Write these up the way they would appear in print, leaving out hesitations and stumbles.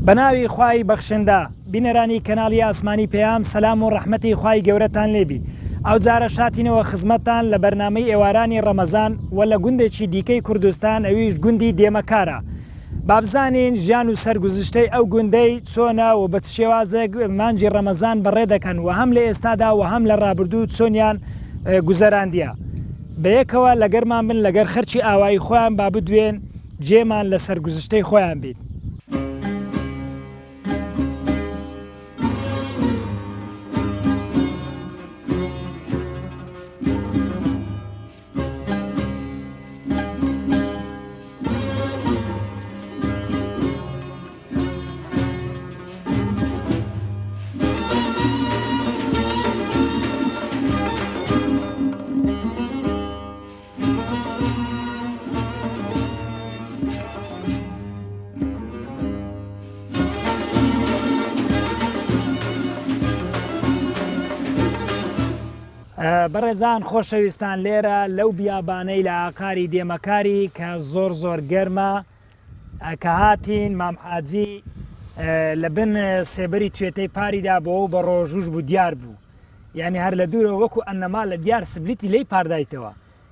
بەناوی خوای بەخشندە بینەرانی کەناڵی ئاسمانی پەیام سەلام و ڕەحمەتی خوای گەورەتان لێبی ئەوجارە شاتینەوە خزمەتتان لە بەرنامەی ئێوارانی ڕەمەزان و لە گوندێکی دیکەی کوردستان ئەویش گوندی دێمەکارە با بزانین ژیان و سەرگوزشتەی ئەو گوندەی چۆنە و بە چ شێوازێک مانگی ڕەمەزان بەڕێ دەکەن و هەم لە ئێستادا و هەم لە ڕابردوو چۆنیان گوزەراندیە بەیەکەوە لەگەرمان بن لەگەر خەرکی ئاوایی خۆیان با بدوێن جێمان لە سەرگوزشتەی خۆیان بیت. بەڕێزان خۆشەویستان لێرە لەو بیابانەی لە ئاقاری دێمەکاری کە زۆر زۆر گەرمە کە هاتین مام حاجی لە بن سێبەری توێتەی پاریدا بۆ و بە ڕۆژوش بوو دیار بوو یعنی هەر لە دوورەوە وەکو ئەنەما لە دیار سبلیتی لی پاردایتەوە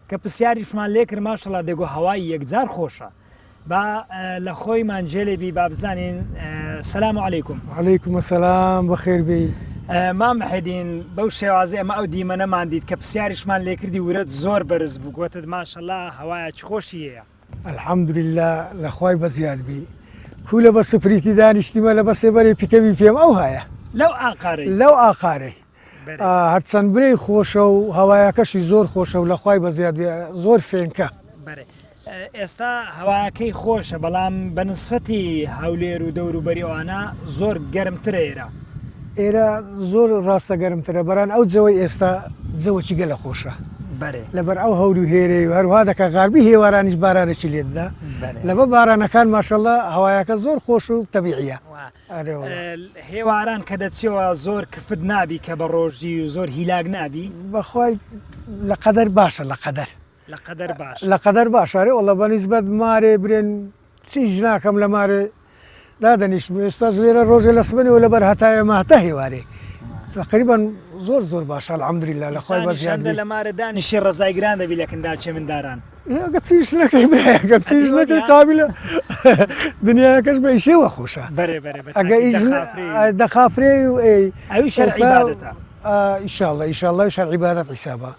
کە پرسیاریشمان لێ کرد ماشەڵا دەگۆ هەوای یەکجار خۆشە با لە خۆیمان جێ لێ بی با بزانین سلام علیکم. علیکم السلام بەخێر بێی. مام محێدین بەو شێوازەی ئەمە ئەو دیمەنەمان دیت کە پرسیاریشمان لێکردی ورەت زۆر بەرز بوو گۆتت ماشەڵا هەوایەکی خۆشی هەیە. الحمدللە لە خوای بەزیاد بی کو لە بە سپریتی دانیشتیمە لە بە سێبەرێ پیکەبی پێم ئەو هایە. لەو ئاقارەی. لەو ئاقارەی. هەرچەند برێی خۆشە و هەوایەکەشی زۆر خۆشە و لە خوای بەزیاد بێ زۆر فێنکە. بەرێ ئێستا هەواکەی خۆشە بەڵام بە نسفەتی هەولێر و دەوروبەری ئەوانە زۆر گەرمترە ئێرە. ئێرە زۆر ڕاستە گەرمترە بەران ئەو جەوەی ئێستا جەوەکی گەلە خۆشە. بەرێ. لەبەر ئەو هەور و هێرەی و هەروها دەکا غاربی هێوارانیش بارانێکی لێددا لەبە بارانەکان ماشەڵا هەوایەکە زۆر خۆش و تەبیعیە. ئەرێ وەڵا. هێواران کە دەچیەوە زۆر کفت نابی کە بە ڕۆژی و زۆر هیلاک نابی؟ بەخوای لە قەدەر باشە لە قەدەر. لە قەدەر باشە. لە قەدەر باشە ئەرێ وەڵا بە نیسبەت مارێ برێن چیش ناکەم لە مارێ دادەنیشتم ئێستاش لێرە ڕۆژێ لە سبەنەوە لەبەر هەتایە مە هەتا هێوارێ تقریبا زۆر زۆر باشە الحمدلله لە خوای بەزیاد بی. لە مارێ دانیشی ڕەزای گران دەبی لە کندا چێ منداران. ئەگە چیش نەکەی برایەکەم چیش نەکەی قابلە دنیاکەش بە ئیشێوە خۆشە بەرێ بەرێ ئەگە ئیش دەخافرێ و ئەی ئەوی شەرع عیبادەتە ئیشاڵڵە ئیشاڵڵە شەرع عیبادەت حیسابە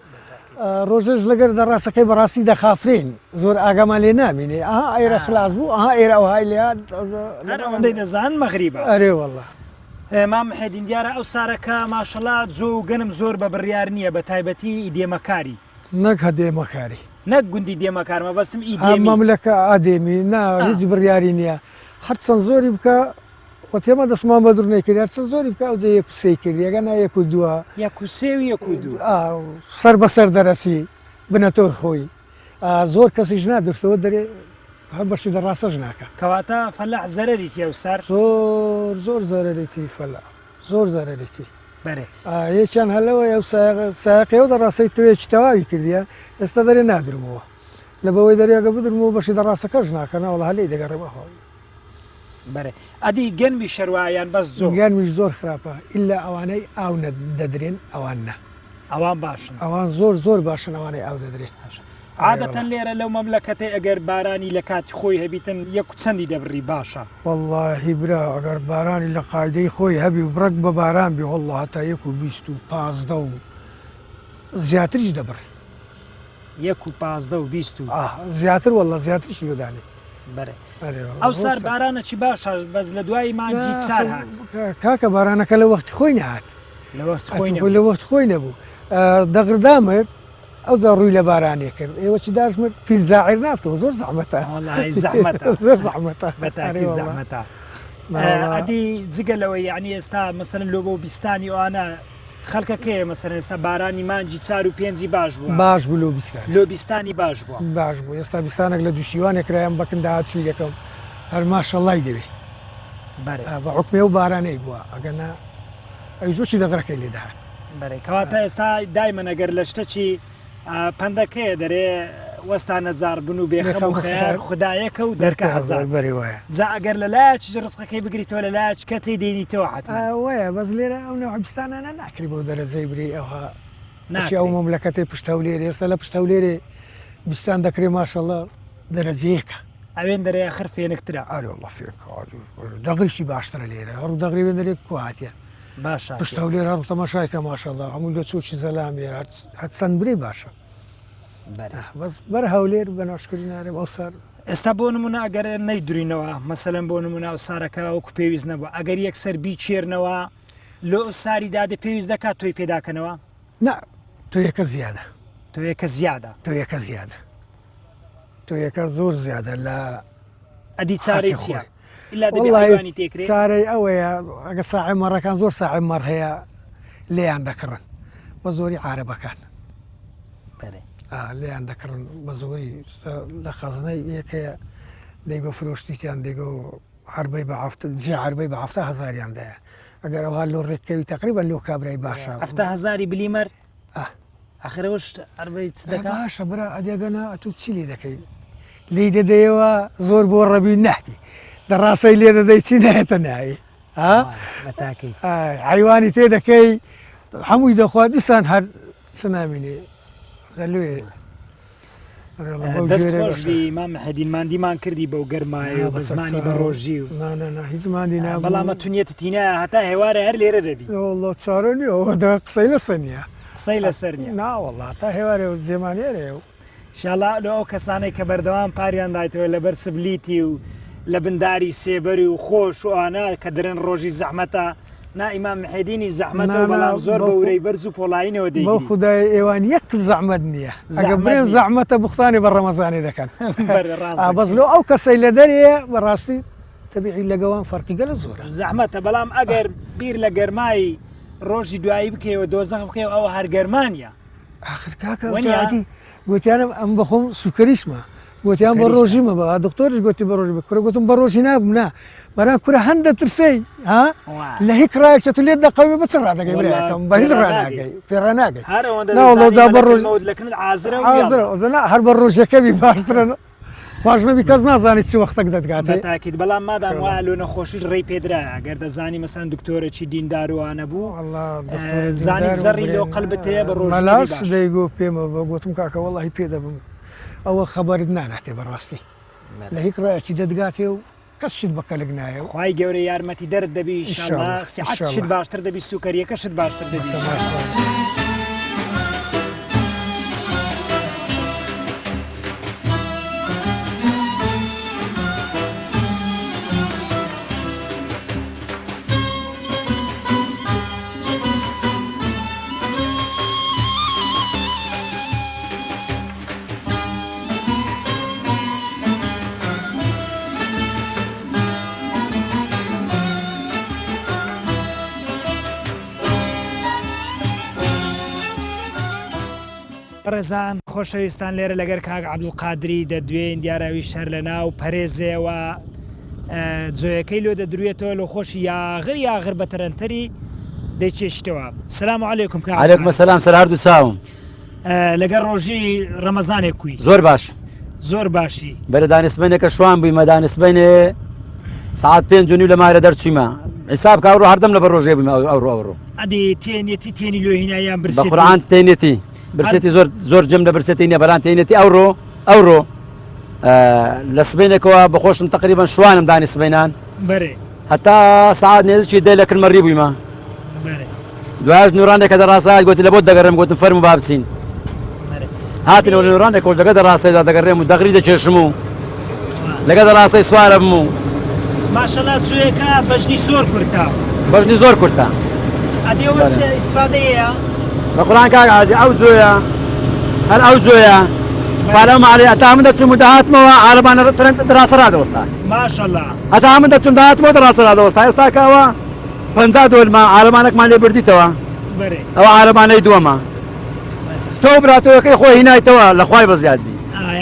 ڕۆژێش لەگەر دەڕاستەکەی بەڕاستی دەخافرێین زۆر ئاگامان لێ نامینێ ئەها ئێرە خلاص بوو ئەها ئێرە ئەوهای لێ هات هەر ئەوەندەی دەزان مەغریبە ئەرێ واللە مام محێدین دیارە ئەو سارەکە ماشەڵا جۆ و گەنم زۆر بە بڕیار نییە بە تایبەتی ئیدێمەکاری نەک هەدێمەکاری نەک گوندی دێمەکار مەبەستم ئیدێمی مەملەکە ئادێمی نا هیچ بڕیاری نییە هەرچەند زۆری بکە خۆ تێمە دەستمان بە دوور نەیکرد هەرچەند زۆری بکە ئەوجە یەک و سێی کردی ئەگەر نا یەک و دووە. یەک و سێ و یەک و دوو. سەر بە سەر دەرەسی بنەتۆر خۆی زۆر کەسیش نادرتەوە دەرێ هەر بەشی دە ڕاستەش ناکە. کەواتە فەلاح زەرەری تیە و سەر. زۆر زۆر زەرەری تی فەلاح زۆر زەرەری تی. بەرێ. یەکیان هەلەوەیە و سایەق سایەقی ئەو دە ڕاستەی تۆیەکی تەواوی کردیە ئێستا دەرێ نادرمەوە لە بەوەی دەرێ ئەگە بدرمەوە بەشی دە ڕاستەکەش ناکە ناوەڵا هەر لێی دەگەڕێم ئەوه. بەرێ ئەدی گەنمی شەروا یان بەس جۆ؟ گەنمیش زۆر خراپە ئیلا ئەوانەی ئاو دەدرێن ئەوان نا. ئەوان باشن. ئەوان زۆر زۆر باشن ئەوانەی ئاو دەدرێن. باشە عادەتەن لێرە لەو مەملەکەتەی ئەگەر بارانی لە کاتی خۆی هەبیتن یەک و چەندی دەبڕی باشە؟ وەڵاهی برا ئەگەر بارانی لە قایدەی خۆی هەبی و بڕەک بە باران بی وەڵا هەتا یەک و 20 و 15 و زیاتریش دەبڕی. یەک و 15 و 20 و ئاه زیاتر وەڵا زیاتریش لۆ دانێ. بەرێ ئەوسار بارانە چی باشە بەس لە دوای مانگی چار هات کاکە بارانەکە لە وەختی خۆی نهات لە وەخت خۆی لە وەخت خۆی نەبوو دەغردا مرد ئەو جا ڕووی لە بارانێ کرد ئێوە چی داش مرد پیر زاعر نابتەوە زۆر زەحمەتە زەحمەتە زۆر زەحمەتە بەتاکی زەحمەتە ئەدی جگە لەوەی یعنی ئێستا مەسەن لۆ بۆ بیستانی ئەوانە خەلکەکەیە مەسەلەن ئێستا بارانی مانگی چار و پێنجی باش بووە. باش بوو لۆ بیستان. لۆ بیستانی باش بووە. باش بوو ئێستا بیستانێک لە دووشیوانێک کرایم بەکن داهات چوو یەکەم هەر ماشەڵای دەوێ. بەرێ. بە حوکمی ئەو بارانەی بووە ئەگەر نا ئەویش وەکی دەغرەکەی لێ دەهات. بەرێ کەواتە ئێستا دایمەن ئەگەر لە شتەکی پەندەکەیە دەرێ. وەستا نەجاڕ بن و بێخەم و خەیار خودایەکە و دەرکە هەزار بەری وایە جا ئەگەر لە لایەکیش ڕزقەکەی بگریتەوە لە لایەکی کە تێی دێنیتەوە حەتمەن. وایە بەس لێرە ئەو نەوع بستانانە ناکری بەو دەرەجەی بری ئەوها بەشی ئەو ناکرێ. مەملەکەتەی پشت هەولێرێ ئێستا لە پشت هەولێرێ بستان دەکرێ ماشەڵا دەرەجەیەکە. ئەوێن دەرێ ئەخر فێنکترە. ئەرێ وەڵا فێنکە دەغریشی باشترە لێرە هەڕوو دەغری وێن دەرێ کو هاتیە باشە پشت هەولێر هەڕوو تەماشای کە ماشەڵا هەموو لە چۆکی زەلامیە هەر چەند برێ باشە. بەس بەر هەولێر بە ناشکری نارم ئەو سار. ئێستا بۆ نمونە ئەگەر نەیدرینەوە مەسەلەن بۆ نمونە ئەو سارەکە وەکو پێویست نەبوو ئەگەر یەکسەر بیچێرنەوە لۆ ساری دادێ پێویست دەکات تۆی پێداکەنەوە؟ نا تۆیەکە زیادە. تۆیەکە زیادە. تۆیەکە زیادە. تۆیەکە زۆر زیادە لە ئەدی چارەی چییە؟ ئیلا دەبێ حەیوانی تێکرێ؟ چارەی ئەوەیە ئەگە ساعی مەڕەکان زۆر ساعی مەڕ هەیە لێیان دەکڕن بە زۆری عارەبەکان لێیان دەکڕن بە زۆری لە خەزنەی یەکەیە دەیگۆ فرۆشتیان دەیگۆ عربەی بە جێ عربەی بە هەفتا هەزاریان دایە ئەگەر ئەوها لۆ ڕێککەوی تقریبا لۆ کابرای باشە هەفتا هەزاری بلیمەر ئاه. ئاخر ئەوەش عەربەی چ دەکا؟ باشە برا ئەدێگەنا ئەتوو چی لێ دەکەی لێی دەدەیەوە زۆر بۆ ڕەبی ناکی دەڕاستەی لێ دەدەی چی نایەتە ناوی ها بەتاکەی حیوانی تێ دەکەی هەمووی دەخوا دیسان هەر چ نامینێ زەلوێ دەست خۆش بی مام محێدین ماندیمان کردی بەو گەرمایە و بە زمانی بە ڕۆژی و نا نا نا هیچ ماندی نابوو بەڵام ئەتو نیەتت هینایە هەتا هێوارە هەر لێرە دەبی. واللە چارە نییە ئەوە دە قسەی لەسەر نییە. قسەی لەسەر نییە. نا واللە هەتا هێوارێ و جێمان ئێرەیە و. ئیشاڵا لۆ ئەو کەسانەی کە بەردەوام پاریان دایتەوە لەبەر سبلیتی و لە بن داری سێبەری و خۆش و ئەوانە کە دەرێن ڕۆژی زەحمەتە نا ئیمام محێدینی زەحمەتە و بەڵام زۆر بە ورەی بەرز و پۆڵایینەوە دەیگری. بەو خودایە ئێوان یەک کل زەحمەت نییە ئەگەر برێن زەحمەتە بوختانی بە ڕەمەزانی دەکەن بەس لۆ ئەو کەسەی لە دەرێیە بەڕاستی تەبیعی لەگەوان فەرقی گەلە زۆرە. زەحمەتە بەڵام ئەگەر بیر لە گەرمای ڕۆژی دوایی بکەیەوە دۆزەخ بکەیەوە ئەوە هەر گەرما نییە. ئاخر کاکە وەنیە؟ گوتیانم ئەم بەخۆم سوکەریشمە گوتیان بە ڕۆژی مە بە دکتۆریش گوتی بە ڕۆژی بە کورە گوتم بە ڕۆژی نابم نا بەرام کورە هەندە ترسەی ها لە هیچ ڕایەکە تو لێت دەقەوێ بچ ڕادەگەی براکەم بە هیچ ڕاناگەی پێ ڕاناگەی هەر بە ڕۆژ حاضرە هەر بە ڕۆژەکە بی باشترە خواش نەبی کەس نازانێت چ وەختێک دەتگاتێ. بە تاکید بەڵام مادام وایە لۆ نەخۆشیش ڕێی پێدرایە گەر دەزانی مەسەلەن دکتۆرەکی دیندار و ئانە بوو زانیت زەڕی لۆ قەلبت هەیە بە ڕۆژ نەبی مەلاش دەیگۆ پێمە بە گۆتم کاکە وەڵاهی پێ دەبم ئەوە خەبەرت ناناتێ بەڕاستی لە هیچ ڕایەکی دەتگاتێ و کەس شت بە کەلک نایە و. خوای گەورە یارمەتی دەرت دەبی ان شاء اللە سیحەت شت باشتر دەبی سوکەریەکەشت باشتر دەبی ان شاء اللە. بەڕێزان خۆشەویستان لێرە لەگەر کاک عەبدولقادری دەدوێین دیارە ئەویش هەر لە ناو پەرێزێوە جۆیەکەی لۆ دەدروێتەوە لۆ خۆشی یاغر یاغر بە تەرەنتەری دەیچێشتەوە سلام علیکم کاک علیکم السلام سەر هەردوو چاوم لەگەر ڕۆژی ڕەمەزانێک کوی زۆر باش زۆر باشی بەرە دانیسبەینێکە شوان بوویمە دانیسبەینێ سعات پێنج و نیو لە مارە دەرچوویمە حیساب کا ئەوڕۆ هەردەم لەبەر ڕۆژێ بوویمە ئەوڕۆ ئەوڕۆ ئەدی تێنێتی تێنی لۆ هینایان بە برسێتی قورعان تێنێتی برسێتی زۆر زۆر جەم لە برسێتی نییە بەران تێنێتی ئەوڕۆ ئەوڕۆ لە سبینێکەوە بەخۆشم تقریبان شوانم دانی سبینان بەرێ هەتا سەعات نێزیکی دە لە کن مەڕی بوویمە. بەرێ. دوایش نوورانێکە دەڕاستە گوتی لە بۆت دەگەڕێم گوتم فەرموو با بچین. بەرێ. هاتنەوە لە نوورانێکەوە لەگە دەڕاستەیدا دەگەڕێم و دەغری دەکێشم و لەگە دەڕاستەی سوارە بم و ماشەڵا جوێکە بەژنی زۆر کورتە. بەژنی زۆر کورتە. ئەدی ئەوە چ ئیسفادەیە؟ بە قورئان کاک حاجی ئەو جۆیە هەر ئەو جۆیە پارە ماڵێ هەتا من دەچوم و دەهاتمەوە عارەبانە دەڕاستە ڕادەوەستا. ماشەڵا. هەتا من دەچوم دەهاتمەوە دەڕاستە ڕادەوەستا ئێستا کە ئەوە 50 دۆلمە عارەبانەکمان لێ بردیتەوە بەرێ. ئەوە عارەبانەی دووەمە تۆ براتەوەکەی خۆی هینایتەوە لە خوای بەزیاد بی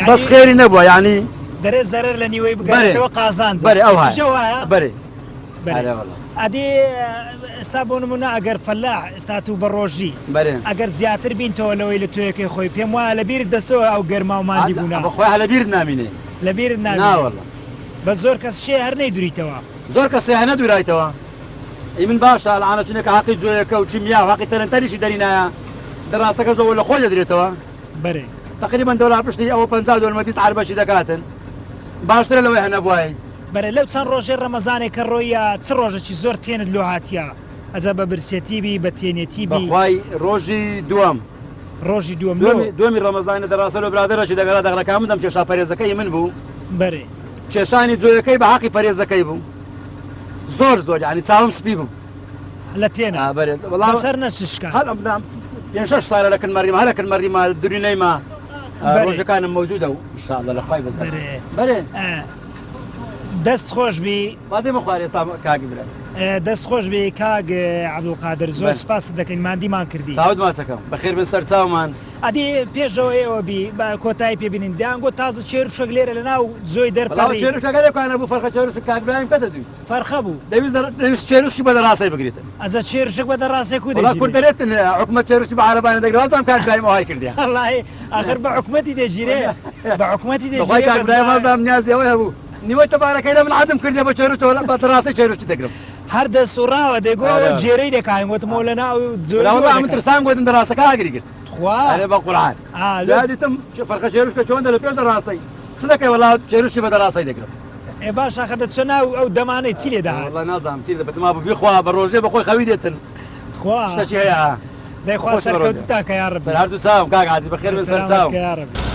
بەس خێری نەبووە یعنی دەرێ زەرەر لە نیوەی بگەڕێتەوە قازانجە بەرێ ئەو هایە بەرێ ئەدی. ئێستا بۆ نمونە ئەگەر فەلاح ئێستا تو بە ڕۆژی بەرێ. ئەگەر زیاتر بینتەوە لەوەی لە تۆیەکەی خۆی پێم وایە لە بیرت دەستەوە ئەو گەرما و ماندی بوونە. بە خۆی لە بیرت نامینێ. لە بیرت نا نامینێ. وەڵا. بەس زۆر کەس شێ هەر نەیدوریتەوە. زۆر کەس هەیە نەدورایتەوە. ئی من باشە ئەلعانە چونێکە هەقی جۆیەکە و کیمیا و هەقی تەرەنتەریشی دەرینایە دەراستەکەش لەوە لە خۆی دەدرێتەوە. بەرێ. تەقریبەن دۆلار پشتی ئەوە 50 دۆلمە 20 عەربەشی دەکاتن باشترە لەوەی هەنەبوایە. بەرێ لەو چەند ڕۆژەی ڕەمەزانێ کە ڕۆیە چ ڕۆژەکی زۆر تێنت لۆ هاتیە ئەجا بە برسێتی بی بە تێنێتی بی. بەخوای ڕۆژی دووەم. ڕۆژی دووەم لۆ؟ دووەمی ڕەمەزانە دەراسە لۆ برادەرەکی دەگەرا دەغرەکا من دەم کێشا پەرێزەکەی من بوو. بەرێ. کێشانی جۆیەکەی بە حەقی پەرێزەکەی بوو زۆر زۆر یعنی چاوم سپی بوو. لە تێنە. ئا بەرێ وەڵا. بەسەر نەچشکا. هەر ئەم پێنج شەش سالە لە کن مەریمە هەر لە کن مەریمە درینەیمە ڕۆژەکانم مەوجودە و ان شاء الله لە خوای بەزەر. بەرێ. بەرێ. دەست خۆش بی. با دێمە خوارێ ئێستا کاک ئیبراهیم. دەست خۆش بی کاک عەبدولقادر زۆر سپاست دەکەین ماندیمان کردی. چاوت ماچەکەم بەخێر بن سەر چاومان. ئەدی پێشەوە ئێوە بی با کۆتایی پێ بینین دەیان گۆت تازە چێروشەک لێرە لە ناو زۆی وەڵا دەرپەڕی. چێروشەکە لێکانە بوو فەرخە چێروشک کاک برایم کەتە دوی. فەرخە بوو. دەویست دەویست چێروشکی بە دەڕاسەی بگریتن. ئەجا چێروشک بە دەڕاسەی کو وەڵا دەگیرێ؟ کورد دەرێتن حکومەت چێروشکی بە عارەبانە دەگرێ وابزانم کاک برایم ئەوهای کردیە. وەڵاهی ئاخر بە حکومەتی دەگیرێ بە حکومەتی بەخوای دەگیرێ کاک بەس برایم بە وابزانم نیازی ئەوەی هەبوو نیوەی تەبارەکەی لە من عەدم کردیە بە چێروشتەوە بە دەڕاسەی چێروشکی دەگرم. هەر دەسوڕاوە دەیگۆ ئەوە جێرەی دەکاین گۆتم ئەوە لە ناو زۆری وەڵا وە من دەکا. ترسام گۆتم دەڕاسەکە ئاگری گرت. تخوا. ئەرێ بە قورعان. ئا لۆ. دوای دیتم فەرخە چێروشکە چۆندە لە پێش دەڕاسەی چ دەکەی وەڵا چێروشکی بە دەڕاسەی دەگرم. ئێ باش ئاخر دەچوە ناو ئەو دەمانەی چی لێ دەهات؟ وەڵا نازانم چی لێ بەتەما بوو بیخوا بە ڕۆژێ بە خۆی خەوی دێتن. تخوا. شتەکی هەیە ها. دەی خوا خۆش بە ڕۆژێ. سەرکەوتوتان کە یاڕەبی. سەر هەردوو چاوم کاک عازیز بەخێر بێن سەر سەلامەت چاوم. کە یاڕەبی.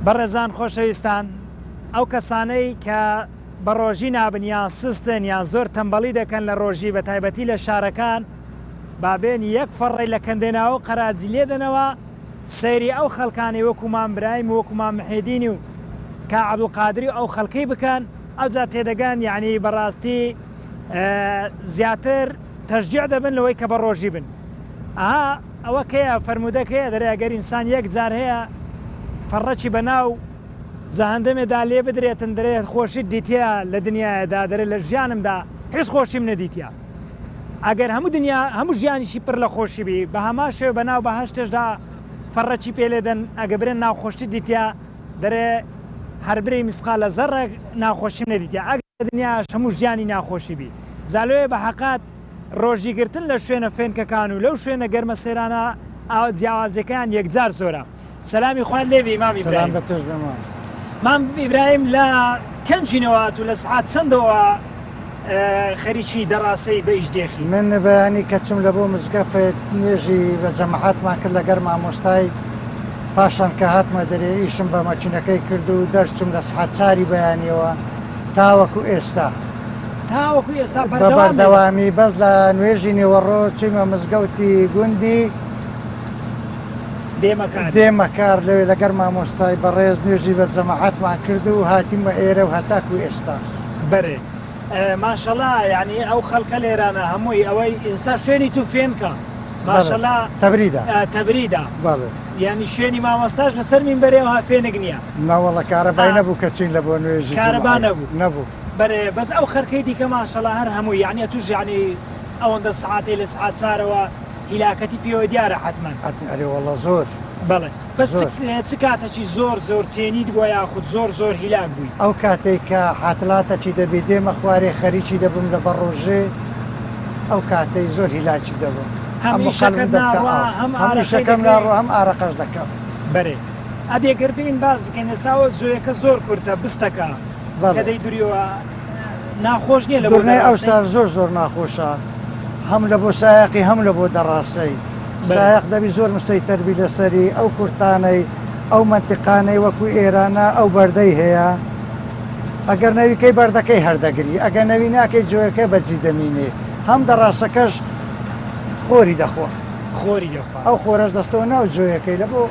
بەڕێزان خۆشەویستان ئەو کەسانەی کە بە ڕۆژی نابن یان سستن یان زۆر تەمبەڵی دەکەن لە ڕۆژی بە تایبەتی لە شارەکان با بێن یەک فەڕەی لە کەندێناوە و قەراجی لێدەنەوە سەیری ئەو خەڵکانەی وەکو مام برایم و وەکو مام محێدینی و کا عەبدولقادری و ئەو خەڵکەی بکەن ئەوجا تێدەگەن یەعنی بەڕاستی زیاتر تەشجیع دەبن لەوەی کە بە ڕۆژی بن ئەها ئەوە کەیە فەرموودەکەیە دەرێ ئەگەر ئینسان یەک جار هەیە فەڕەکی بە ناو جەهەندەمێدا لێ بدرێتن دەرێ خۆشیت دیتیە لە دنیایەدا دەرێ لە ژیانمدا هیچ خۆشیم نەدیتیە ئەگەر هەموو دنیا هەموو ژیانیشی پر لە خۆشی بی بە هەمان شێوە بە ناو بەهەشتێشدا فەڕەکی پێ لێدەن ئەگە برێن ناخۆشتیت دیتیە دەرێ هەر برێی مسقالە زەڕەک ناخۆشیم نەدیتیە ئەگەر لە دنیاش هەموو ژیانی ناخۆشی بی جا لۆیە بە حەقات ڕۆژی گرتن لە شوێنە فێنکەکان و لەو شوێنە گەرمە سەیرانە ئاوە جیاوازیەکەیان یەکجار زۆرە. سەلامی خوات لێ بی مام سەلام ئیبراهیم. بە تۆش بێ مام. مام ئیبراهیم لە کەنجینەوە هاتوو لە سعات چەندەوە خەریکی دەڕاسەی بە ئیش دێخی؟ من بەیانی کە چووم لە بۆ مزگەفت نوێژی بە جەماعەتمان کرد لەگەر مامۆستای پاشان کە هاتمە دەرێ ئیشم بە مەکینەکەی کرد و دەرچووم لە سعات چاری بەیانیەوە تاوەکو ئێستا. تاوەکو ئێستا بە بەردەوام بێ؟ بەردەوامی بەس لە نوێژی نیوەڕۆ چوویمە مزگەوتی گوندی دێمەکار. دێمەکار لەوێ لەگەر مامۆستای بەڕێز نوێژی بە جەماعەتمان کرد و هاتیمە ئێرە و هەتاکو ئێستاش. بەرێ ماشەڵا یانی ئەو خەڵکە لێرانە هەمووی ئەوەی ئێستا شوێنی تو فێنکە ماشەڵا تەبریدە تەبریدە بەڵێ یانی شوێنی مامۆستاش لەسەر مینبەرێ ئەوها فێنک نییە. نەوەڵا کارەبای نەبوو کە چوین لە بۆ نوێژی کارەبا نەبوو نەبوو. بەرێ بەس ئەو خەرکەی دیکە ماشەڵا هەر هەمووی یانی ئەتوش یانی ئەوەندە سعاتەی لە سعات چارەوە هیلاکەتی پێوە دیارە حەتمەن. ئەرێ وەڵا زۆر. بەڵێ بەس چ کاتەکی زۆر زۆر تێنیت بووە یاخود زۆر زۆر هیلاک بووی؟ ئەو کاتەی کە حاتلاتەکی دەبی دێمە خوارێ خەریکی دەبم لە بەڕۆژێ ئەو کاتەی زۆر هیلاکی دەبم هەم ئیشەکەت ناڕوا هەم ئارەقەی دەکەی؟ ناڕوا هەم ئارەقەش دەکەم. بەرێ ئەدی گەر بێین باس بکەین ئێستا ئەوە جۆیەکە زۆر کورتە بستەکە کە دەیدوریەوە. ناخۆش نییە لە بۆ دورنەی ئەوسا زۆر زۆر ناخۆشە هەم لە بۆ سایەقی هەم لە بۆ دەڕاسەی سایەق دەبی زۆر مسەیتەر بی لەسەری ئەو کورتانەی ئەو مەنتیقانەی وەکو ئێرانە ئەو بەردەی هەیە ئەگەر نەویکەی بەردەکەی هەردەگری ئەگە نەوی ناکەی جۆیەکە بەجی دەمینێ هەم دەڕاسەکەش خۆری دەخوا خۆری دەخوا ئەو خۆرەش دەستەوە ناو جۆیەکەی لە بۆ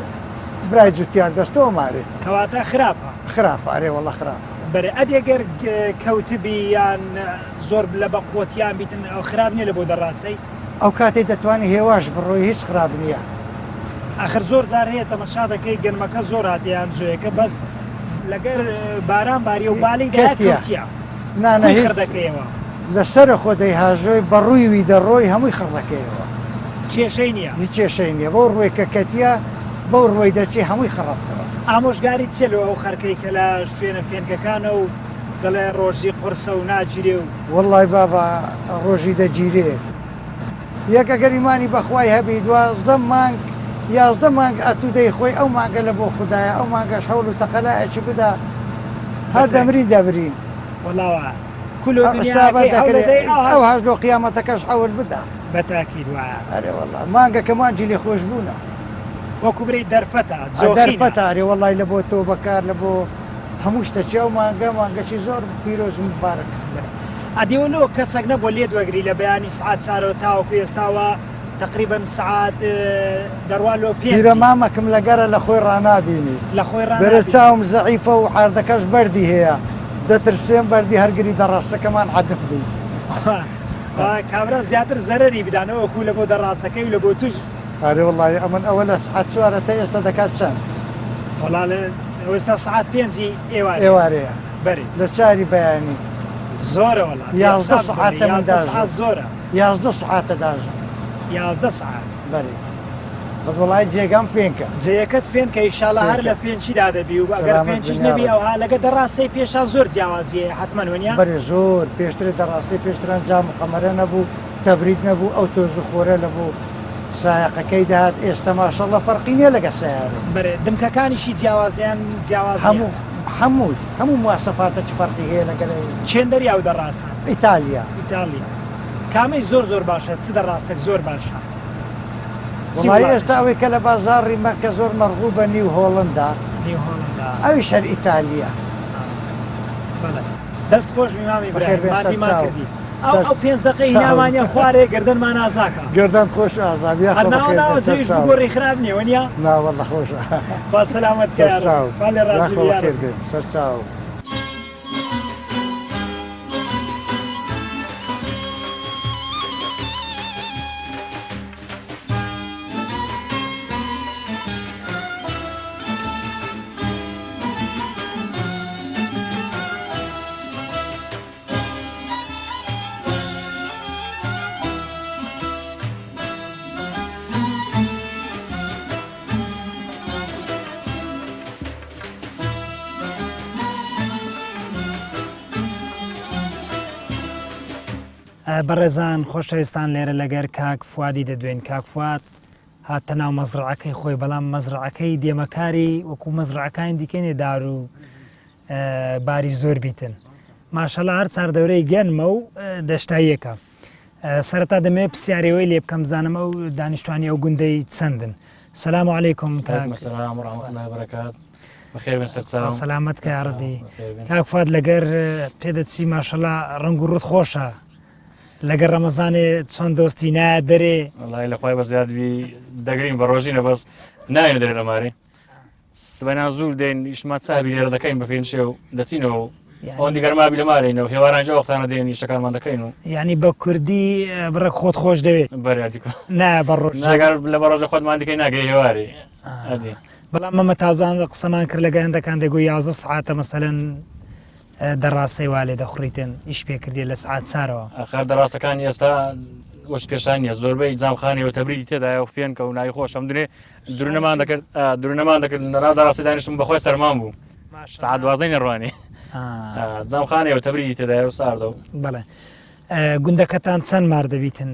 برای جوتیار دەستەوە مارێ. کەواتە خراپە. خراپە ئەرێ وەڵا خراپە. بەرێ ئەدێ گەر کەوتبی یان زۆر لە بە قوتیان بیتن ئەو خراپ نیە لە بۆ دەڕاسەی. ئەو کاتەی دەتوانی هێواش بڕۆی هیچ خراپ نیە. ئەخر زۆر جار هەیە تەمەشا دەکەی گەنمەکە زۆر هاتیە یان جۆیەکە بەس لەگەر باران باریە و بالەی دایە کەوتیە. نا نا هیچ خڕ دەکەیەوە. لەسەرە خۆ دەیهاژۆی بەڕووی وی دەڕۆی هەمووی خڕ دەکەیەوە. کێشەی نیە. هیچ کێشەی نیە بەو ڕووی کە کەتیە بەو ڕووی دەچی هەمووی خڕەتەوە. ئامۆژگاریت چیە لۆ ئەو خەرکەی کە لە شوێنە فێنکەکانە و دەڵێ ڕۆژی قورسە و ناگیرێ و. وەڵای بابە ڕۆژی دەگیرێ یەک ئەگەر ئیمانی بەخوای هەبی 12 مانگ 11 مانگ ئەتوو دەیخۆی ئەو مانگە لە بۆ خودایە ئەو مانگەش هەوڵ و تەقەلایەکی بدە هەر دەمرین دەمرین. وەڵا وایە کولۆ دنیاکەی هەوڵەدەی ئەوهاش لۆ قیامەتەکەش حەول بدە. بە تاکید وایە. ئەرێ وەڵا مانگەکە مانگی لێخۆشبوونە. وەکو برێی دەرفەتە جۆخینە. دەرفەتە ئەرێ وەڵای لە بۆ تۆ بەکار لە بۆ هەموو شتەکی ئەو مانگە مانگەکی زۆر پیرۆز و موبارەکە. ئەدی وە لۆ کەسەک نەبووە لێت وەگری لە بەیانی سعات چارەوە تاوەکو ئێستاوە تەقریبەن سعات دەڕوا لۆ پێنجی. پیرە مامەکم لەگەرە لە خۆی ڕانابینی. لە خۆی ڕانابینی. دەرێ چاوم زەعیفە و عەردەکەش بەردی هەیە دەترسێم بەردی هەرگری دەڕاستەکەمان عەدم بی. کابرا زیاتر زەرەری بدا نەوەکو لە بۆ دەڕاستەکەی و لە بۆ توش. ئەرێ وەڵایی ئەمن ئەوە لە سعات چوارە تا ئێستا دەکات چەند؟ وەڵا لە ئێستا سعات پێنجی ئێوارەیە. ئێوارەیە. بەرێ. لە چاری بەیانی. زۆرە وەڵا. 11 سعاتە من 11 سعات زۆرە. 11 سعاتە داژم. 11 سعات. بەرێ. بەس وەڵای جێگام فێنکە. جێیەکەت فێنکە ئیشاڵا هەر لە فێنکیدا دەبی و ئەگەر فێنکیش نەبی ئەوها لەگە دەڕاسەی پێشان زۆر جیاوازی هەیە حەتمەن وەنیە؟ بەرێ زۆر پێشتر دەڕاسەی پێشتران جام و قەمەرە نەبوو تەبرید نەبوو ئەو تۆز و خۆرە لە بۆ سایەقەکەی دەهات ئێستە ماشەڵڵە فەرقی نیە لەگە سەیارە. بەرێ دمکەکانیشی جیاوازیان جیاواز نیە؟ هەموو هەمووی هەموو مواسەفاتە چ فەرقی هەیە لەگەل ئەوی. چێن دەریا و دەڕاسە؟ ئیتالیا. ئیتالیا کامەی زۆر زۆر باشە چ دەڕاسەک زۆر باشە؟ چی وەڵایی ئێستا ئەوەی کە لە بازاڕی مەککە زۆر مەرغوبە نیو هۆڵندا. نیو هۆڵندا. ئەویش هەر ئیتالیە. بەڵێ دەست خۆش بی مامی بەخێر برایم بێن ماندیمان سەرچاو. کردی ئەو ئەو پێنج دەقەی هینامانە خوارێ گەردەنمان ئازاکە. گەردەنت خۆش ئازا بی هەر یاخوا ناوە بەخێر ناوە بێن جەویش سەرچاو. بگۆڕی خراپ نیە وەنیە؟ نا وەڵا خۆشە. خوا سەلامەت کە یاڕەبی. سەرچاو. خوا لێ ڕازی یاخوا بی بەخێر یاڕەبی. بێن سەرچاو. بەڕێزان خۆشەویستان لێرە لەگەر کاک فوادی دەدوێن کاک فواد هاتە ناو مەزرعەکەی خۆی بەڵام مەزرعەکەی دێمەکاری وەکو مەزرعەکانی دیکەێ دار و باری زۆر بیتن ماشەڵا هەر چاردەورەی گەنمە و دەشتاییەکە سەرەتا دەمەوێت پرسیارەوەی لێ بکەم بزانم ئەو دانیشتوانی ئەو گوندەی چەندن سلام علیکم سەلامەت کە یاڕبی کاک فواد لەگەر پێدەچی ماشەڵا ڕەنگ و ڕوت خۆشە لەگەر ڕەمەزانێ چۆن دۆستی نایە دەرێ وەڵای لە خوای بەزیاد بی دەگرین بە ڕۆژینە بەس ناوێنە دەرێ لە مارێ سبەینا زوو دێن ئیشمان چابی لێرە دەکەین بە پێنج شێو دەچینەوە و ئەوەندی گەرمابی لە مارینەوە هێواران جا وەختانە دێن ئیشەکانمان دەکەین و یعنی بە کوردی بڕێک خۆت خۆش دەوێت بەریادی نا بە ڕۆژ ناگەر لە بە ڕۆژە خۆتمان دیکەی ناگەی هێواری ئەدی بەڵام مەمە تازان قسەمان کرد لەگە هەندەکان دەگوی 11 سعاتە مەسەلەن دەڕاسەی وا لێ دەخوڕیتن ئیش پێ کردیە لە سعات چارەوە. ئەخەر دەڕاسەکانی ئێستا وەچ پێشان نیە زۆربەی جامخانەوە تەبریدی تێدایە و فێنکە و ناوی خۆش ئەم درێ درونەمان دەکرد درونەمان دەکرد لەناو دەڕاستی دانیشتم بەخۆی سەرمان بوو سعات دوازدەی نەڕوانی جامخانەوە تەبریدی تێدایە و ساردە و بەڵێ گوندەکەتان چەند مار دەبیتن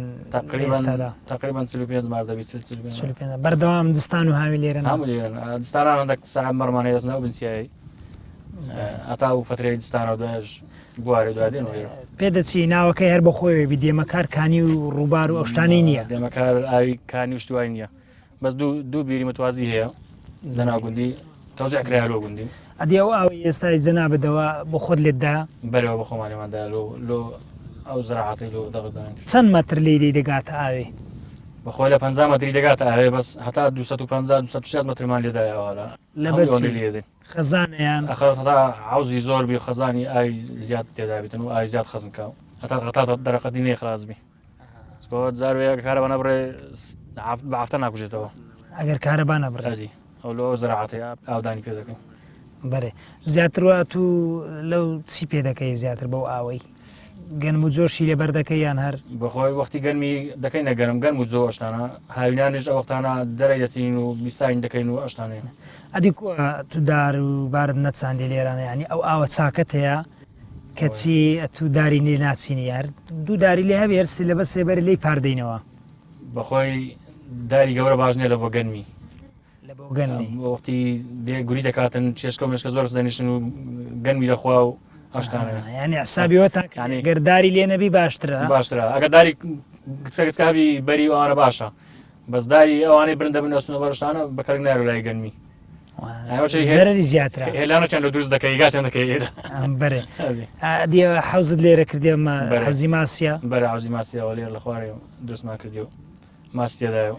ئێستادا؟ تقریبا 45 مار دەبیت 45 بەردەوام دستان و هاوی لێرە هەموو لێرەن دستانان هەندێک ساعت مەڕمان هەیە دەستنەوە بنسیایی ئەتا و فترەی دستانەوە دوایش. بوارێ دوای دێنەوە ئێرە. پێدەچی ناوەکەی هەر بە خۆیەوە بی دێمەکار کانی و ڕووبار و ئەو شتانەی نییە. دێمەکار ئاوی کانی و شتوای نییە بەس دوو دوو بیری متوازی هەیە لە ناو گوندی تەوزیع کرایە لۆ گوندی. ئەدی ئەو ئاوەی ئێستای جەنابت دەوە بۆ خۆت لێت دا؟ بەرێوە بە خۆمان لێمان دا لۆ لۆ ئەو زراعەتەی لۆ دەغڵ دانین. چەند مەتر لێی دەی دەگاتە ئاوێ؟ بەخۆی لە 50 مەتری دەگاتە ئاوێ بەس هەتا 250 260 مەترمان لێدایە ئەوە لەبەر چی؟ خەزانە یان؟ ئەخەر هەتا عەوزی زۆر بی خەزانی ئاوی زیاد تێدا بیتن و ئاوی زیاد خەزن کا هەتا هەتا دەرەقەتی نەی خلاص بی چکۆ جار وەیە کارەبا نەبڕێ بە هەفتە ناکوژێتەوە ئەگەر کارەبا نەبڕێ ئەدی ئەو لۆ زراعەتەیە ئاودانی پێ دەکەین بەرێ زیاتر وا تو لەو چی پێ دەکەی زیاتر بەو ئاوەی گەنم و جۆشی لێ بەردەکەی یان هەر؟ بەخۆی وەختی گەنمی دەکەینە گەنم گەنم و جۆ ئەشتانە هاوینانیش ئەو وەختانە دەرەی دەچین و بیستاین دەکەین و ئەشتانەیە. ئەدی کووە تو دار و بارت نەچاندی لێرانە یانی ئەو ئاوە چاکەت هەیە کەچی ئەتوو داری لێ ناچینی هەر دوو داری لێ هەبێ هەر لەبەر سێبەری لێی پاردەینەوە. بەخۆی داری گەورە باش نییە لە بۆ گەنمی. لە بۆ گەنمی وەختی بێ گوری دەکاتن چێشکە و مێشکە زۆر دەنیشن و گەنمی دەخوا و ئەشتانە ینی حسابی وەتان گەرداری لێ نەبی باشترە باشترە ئەگەر داری گچکە گچکە هەبی بەری ئەوانە باشە بەس داری ئەوانەی برندە بن ئەسنە بەرشتانە بەکەرک نارو لای گەنمی زەرری زیاترە هێلانەکان لە دروست دەکەی گاسیان دەکەی ئێرە بەرێ دیە حەوزت لێرە کردێمە حەوزی ماسیە بەرە حەوزی ماسیەوە لێرە لە خوارێ دروستمان کردی و ماسی تێدایە و.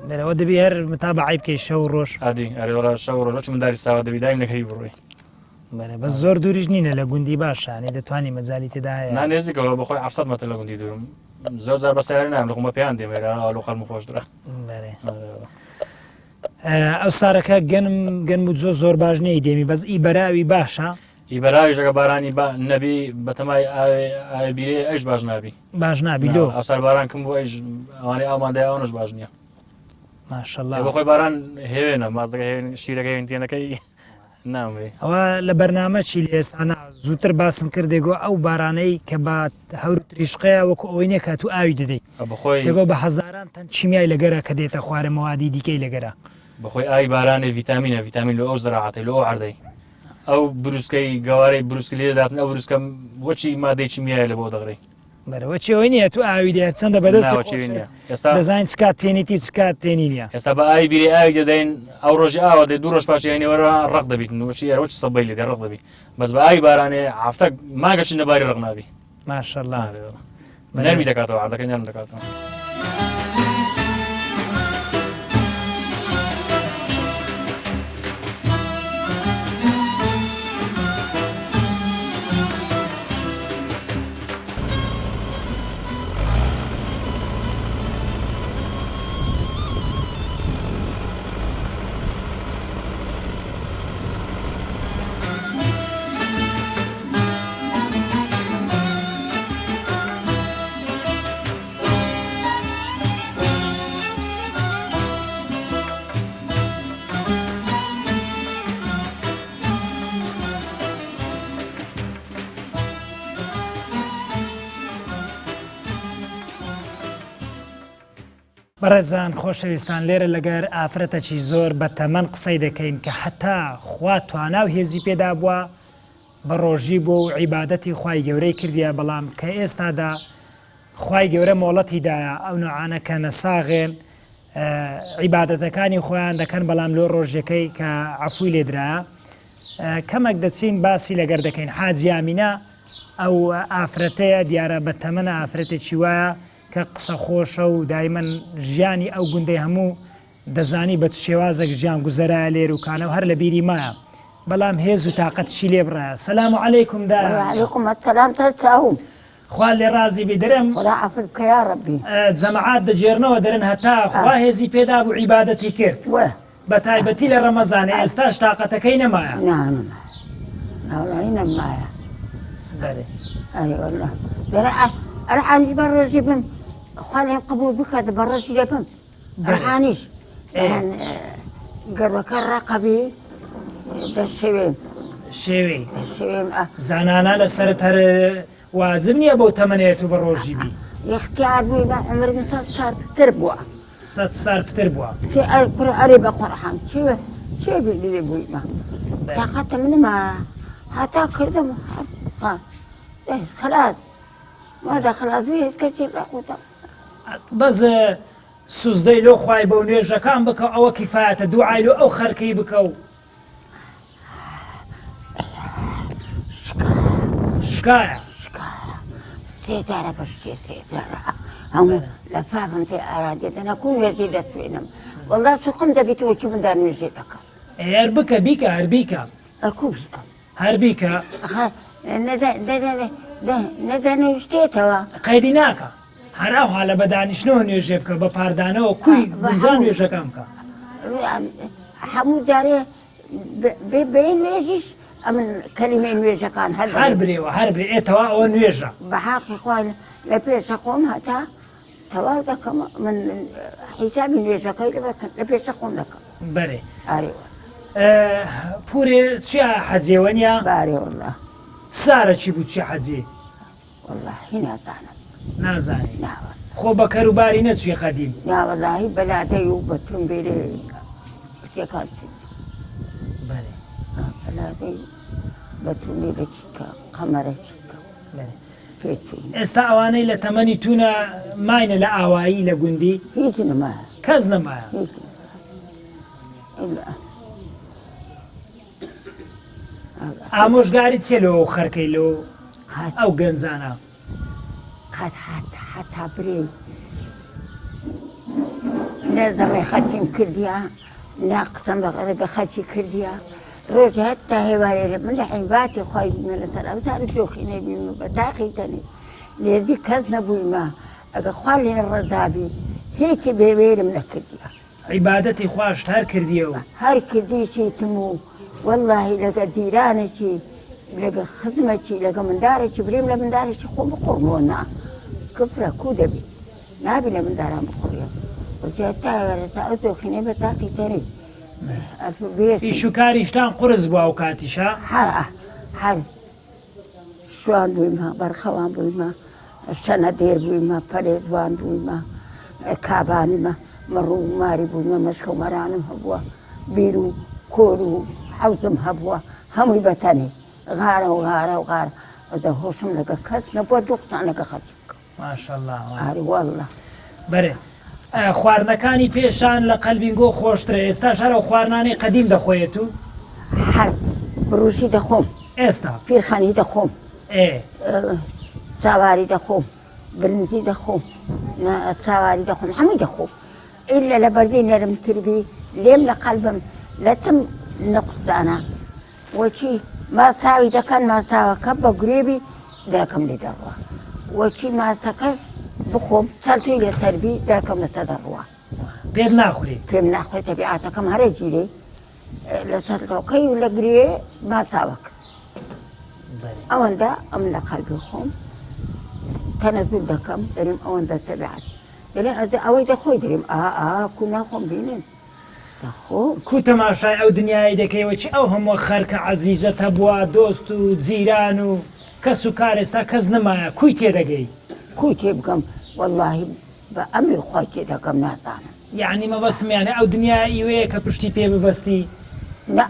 بەرێ ئەوە دەبی هەر متابەعەی بکەی شەو و ڕۆژ. ئەدی ئەرێ وەڵا شەو و ڕۆژ وەچ منداری ساوا دەبی دایم نەکەوی بڕۆی. بەرێ بەس زۆر دووریش نینە لە گوندی باشە یانی دەتوانی مەجالی تێدا هەیە. نا نێزیکەوە بەخۆی 700 مەتر لە گوندی دوورم زۆر جار بە سەیارە نایەم لە خۆم بە پێیان دێم ئێرە ئاوا لۆ قەڵم خۆشترە. بەرێ ئەو سارەکە گەنم گەنم و جۆ زۆر باش نییە دێمی بەس ئی بەراوی باشە. ئی بەراویش ئەگە بارانی با نەبی بەتەمای ئاوێ ئاوێ بیرێ ئەیش باش نابی. باش نابی لۆ ئەوسار باران کم بوو ئەیش ئەوانەی ئاومان دای ئەوانەش باش نییە ماشەڵڵا بەخۆی باران هێوێنە مازدەکە هێوێن شیرەکە هێوێن تێنەکەی نامرێ ئەوە لە بەرنامە چی لە ئێستانا زووتر باسم کرد دەگۆ ئەو بارانەی کە بە هەور و تریشقەیە وەکو ئەوەی نییە کە تو ئاوی دەدەیت بەخۆی دەگۆ بە هەزاران تەن کیمیای لەگەرە کە دێتە خوارێ مەوادی دیکەی لەگەرە بەخۆی ئاوی بارانێ ڤیتامینە ڤیتامین لۆ ئەو زراعەتەی لۆ ئەو عەردەی ئەو بروسکەی گەوارەی بروسکە لێ دەداتن ئەو بروسکە وەچی مادەی کیمیایە لە بۆ دەغرەی بەرەوە چێوەی نییە تو ئاوی دێ چەندە بەدەستی ئێستا دەزانین چ کات تێنیتی و چ کات تێنی نییە ئێستا بە ئاوی بیرێ ئاوی دەدەین ئەو ڕۆژی ئاوە دێ دوو ڕۆژ پاشی هەینێوەرە ڕق دەبیت وەچی ئێرە وەچی سەبەی لێ دێ ڕق دەبی بەس بە ئاوی بارانێ هەفتە ماگەشی نەباری ڕق نابی ماشەڵڵا نەرمی دەکاتەوە عەردەکە نەرم دەکاتەوە. بەڕێزان خۆشەویستان لێرە لەگەر ئافرەتەکی زۆر بە تەمەن قسەی دەکەین کە هەتا خوا توانا و هێزی پێدا بووە بە ڕۆژی بووە و عیبادەتی خوای گەورەی کردیە بەڵام کە ئێستادا خوای گەورە مۆڵەتی دایە ئەو نوعانە کە نەساغێن عیبادەتەکانی خۆیان دەکەن بەڵام لۆ ڕۆژەکەی کە عفوی لێدرایە کەمەک دەچین باسی لەگەر دەکەین حاجیامینە ئەو ئافرەتەیە دیارە بە تەمەنە ئافرەتێکی وایە کە قسە خۆشە و دایمەن ژیانی ئەو گوندەی هەموو دەزانی بە چ شێوازێک ژیان گوزەرایە لێر و کانە و هەر لە بیری مایە بەڵام هێز و تاقەتشی لێ بڕایە سەلام و عەلەیکوم دایە وعلیکم السلام سەرچاوم خوا لێ ڕازی بی دەرم خدا عەفو بکە یا ڕەبی جەماعات دەگێرنەوە دەرن هەتا خوا هێزی پێدا بوو عیبادەتی کرد وە بە تایبەتی لە ڕەمەزانێ ئێستاش تاقەتەکەی نەمایە نا نەمایە ناوەڵی نەمایە بەرێ ئەرێ والله دەرە ئەرحانیش بە ڕۆژی بم خوا لێم قبوڵ بکات بە ڕۆژی دەبم ڕحانیش گەڕەکە ڕقەبی دەشێوێم شێوی دەشێوێم زانانە لە سەرت هەر واجب نییە بەو تەمەنێت و بە ڕۆژی بی اختیار بووی بە عمرم سەد سال پتر بووە سەد سال پتر بووە کوڕ ئەرێ بە قورحان چێ چێ بی لێ بوویمە تاقەتم نما هەتا کردم هەر. خلاص ماذا خلاص بێت کەسی ڕق و تەق بەس سوزدەی لۆ خوای بەو نوێژەکان بکە ئەوە کیفایەتە دوعای لۆ ئەو خەرکەی بکە و شکایە سێ جارە بەشتێ سێ جارە هەموو لە فابم تێ ئارادێ دەنا کو نوێژی دەتوێنم وەڵا سوقم دەبیت وەکی مندا نوێژێ دەکەم هەر بکە بیکە هەر بیکە ئەکو بیکەم هەر بیکە نەدەنوشتێتەوە قەیدی ناکە هەر ئەو حالە بە دانیشتنەوە نوێژێ بکە بە پاردانەوە کوی گونجان نوێژەکان بکە هەموو جارێ بێ نوێژیش ئەمن کەلیمەی نوێژەکان هەر هەر برێوە هەر برێ ئێ تەوا ئەوە نوێژە بە حاقی خوا لە پێشە خۆم هەتا تەواو دەکەم من حیسابی نوێژەکەی لە پێشە خۆم دەکەم بەرێ پورێ چیا حەجێوە نیە بارێ والله سارە چی بوو چی حەجێ واللهی نازانم نازانی خۆ بە کەروباری نەچوی قەدیم نا وەڵاهی بەلادەی و بە ترمبێلێ تێکان بەێ بەلادەی بە ترمبێلێکی کە قەمەرەکی کە پێچوو ئێستا ئەوانەی لە تەمەنی تونە ماینە لە ئاوایی لە گوندی هیچ نەمایە کەس نەمایە هیچ ئیلا ئامۆژگاری چیە لۆ ئەو خەرکەی لۆ ئەو گەنجانە؟ قەت حتا برێی نە دەڵێ خەرچیم کردیا نا قسەم لەگە خەرچی کردیا ڕۆژ هەتا هێوارێ لە من لە حیباتی خۆی بوومە لەسەر ئەو سار دۆخی نەبیم بە تاقی تەنێ لێدی کەس نەبوویمە ئەگە خوا لێ ڕەزابی هیچی بێوێرم نەکردیا عیبادەتی خواشت هەر کردیە و. هەر کردیشیتم و وەڵاهی لەگە جیرانێکی لەگە خزمەکی لەگە مندارێکی بریم لە مندارێکی خۆم بقوڕمەوە نا کفرە کو دەبی نابی لە منداران بقوڕیم وەجا تا وەرەسە ئەو دۆخینەی بە تاقی تەری ئیش و کاریشتان قورس بوو ئەو کاتیشە؟ هەر شوان بوویمە، بەرخەوان بوویمە، شەنەدێر بوویمە، پەلێزوان بوویمە، کابانیمە، مەڕ و ماری بوویمە، مەشکە و مەرانم هەبووە، بیر و کۆر و حەوزم هەبووە، هەمووی بە تەنێ غارە و غارە و غارە. ئەجا هۆشم لەگە کەس نەبووە دوو قسان لەگە خەڵکی بکەم. ماشاءاللە. ئاری واللە. بەرێ خواردنەکانی پێشان لە قەلبینگۆ خۆشترە ئێستاش هەر ئەو خواردنانەی قەدیم دەخۆیەت و؟ هەر بڕوشی دەخۆم. ئێستا؟ پیرخەنی دەخۆم. ئێ. ساواری دەخۆم. برنجی دەخۆم. ساواری دەخۆم هەمووی دەخۆم. ئیلا لە بەردی نەرمتر بی لێم لە قەلبم لەتم نقوستانە. وەکی ماستاوی دەکەن ماستاوەکە بە گرێبی دەرەکەم لێ دەڕوا وەکی ماستەکەش بخۆم سەرتوی لەسەر بی دەرەکەم لەسەر دەڕوا پێت ناخوری پێم ناخورێ تەبیعاتەکەم هەرە گیرێ لەسەر ڕۆکەی و لە گرێ ماستاوەکە ئەوەندە ئەم لە قەلبی خۆم تەنەزول دەکەم دەریم ئەوەندە تەبیعات دەرێن ئەوەی دەخۆی دەریم ئا ئا کو ناخۆم بینن کو تەماشای ئەو دنیایەی دەکەی وەچی ئەو هەمووە خەرکە عەزیزەت هەبووە دۆست و جیران و کەس و کار ئێستا کەس نەمایە کوی تێدەگەی. کوی تێبگەم وەڵاهی بە ئەمری خوای تێدەگەم نازانم. یەعنی مەبەستم یانی ئەو دنیایە ئیوەیە کە پشتی پێ ببەستی؟ نا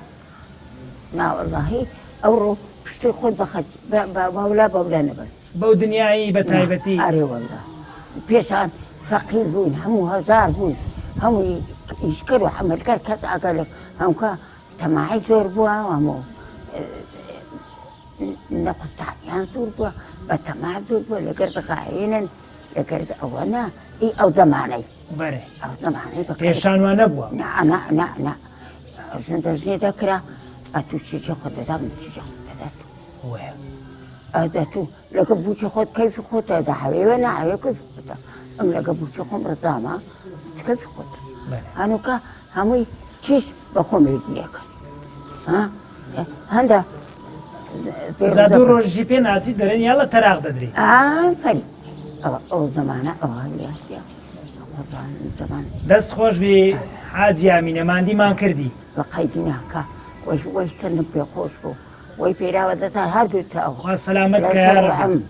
نا وەڵاهی ئەوڕۆ پشتی خۆت بە خەرکی بە بەولا بەولا نەبەستی. بەو دنیایی بە تایبەتی. ئەرێ واللە پێشان فەقیر بووین هەموو هەژار بووین هەمووی ئیشکەر و حەمەلکەر کەس ئاگا لە هەمکە تەماعی زۆر بووە هەموو نەقوستانیان زۆر بووە بە تەما زۆر بووە لەگەر غاینن لەگەر ئەوە نا ئی ئەو زەمانەی بەرێ ئەو زەمانەی بە پێشان وان نەبووە نا نا نا نا ژن دەژنێ دەکرا ئەتوو چیچی خۆت دەدا من چیچی خۆت دەدا وایە. ئەدە تو لەگە بووکی خۆت کەیفی خۆتە دەحەوێوە ناحەوێ کەیفی خۆتە ئەم لەگە بووکی خۆم ڕزامە چ کەیفی خۆتە هەنووکە هەمووی چیش بە خۆم وێگیرەکەن هەندە جا دوو ڕۆژی پێ ناچی دەرێن یاڵە تەراق دەدرێ ئافەرین ئەوە ئەو زەمانە ئەوە قوربان زەمان دەست خۆش بی حاجی ئامینە ماندیمان کردی بە قەیدی ناکە وەی وەی تەنم پێ خۆش بوو وەی پێراوە دەتا هەردوو چاو. خوا سەلامەت کە یا ربی.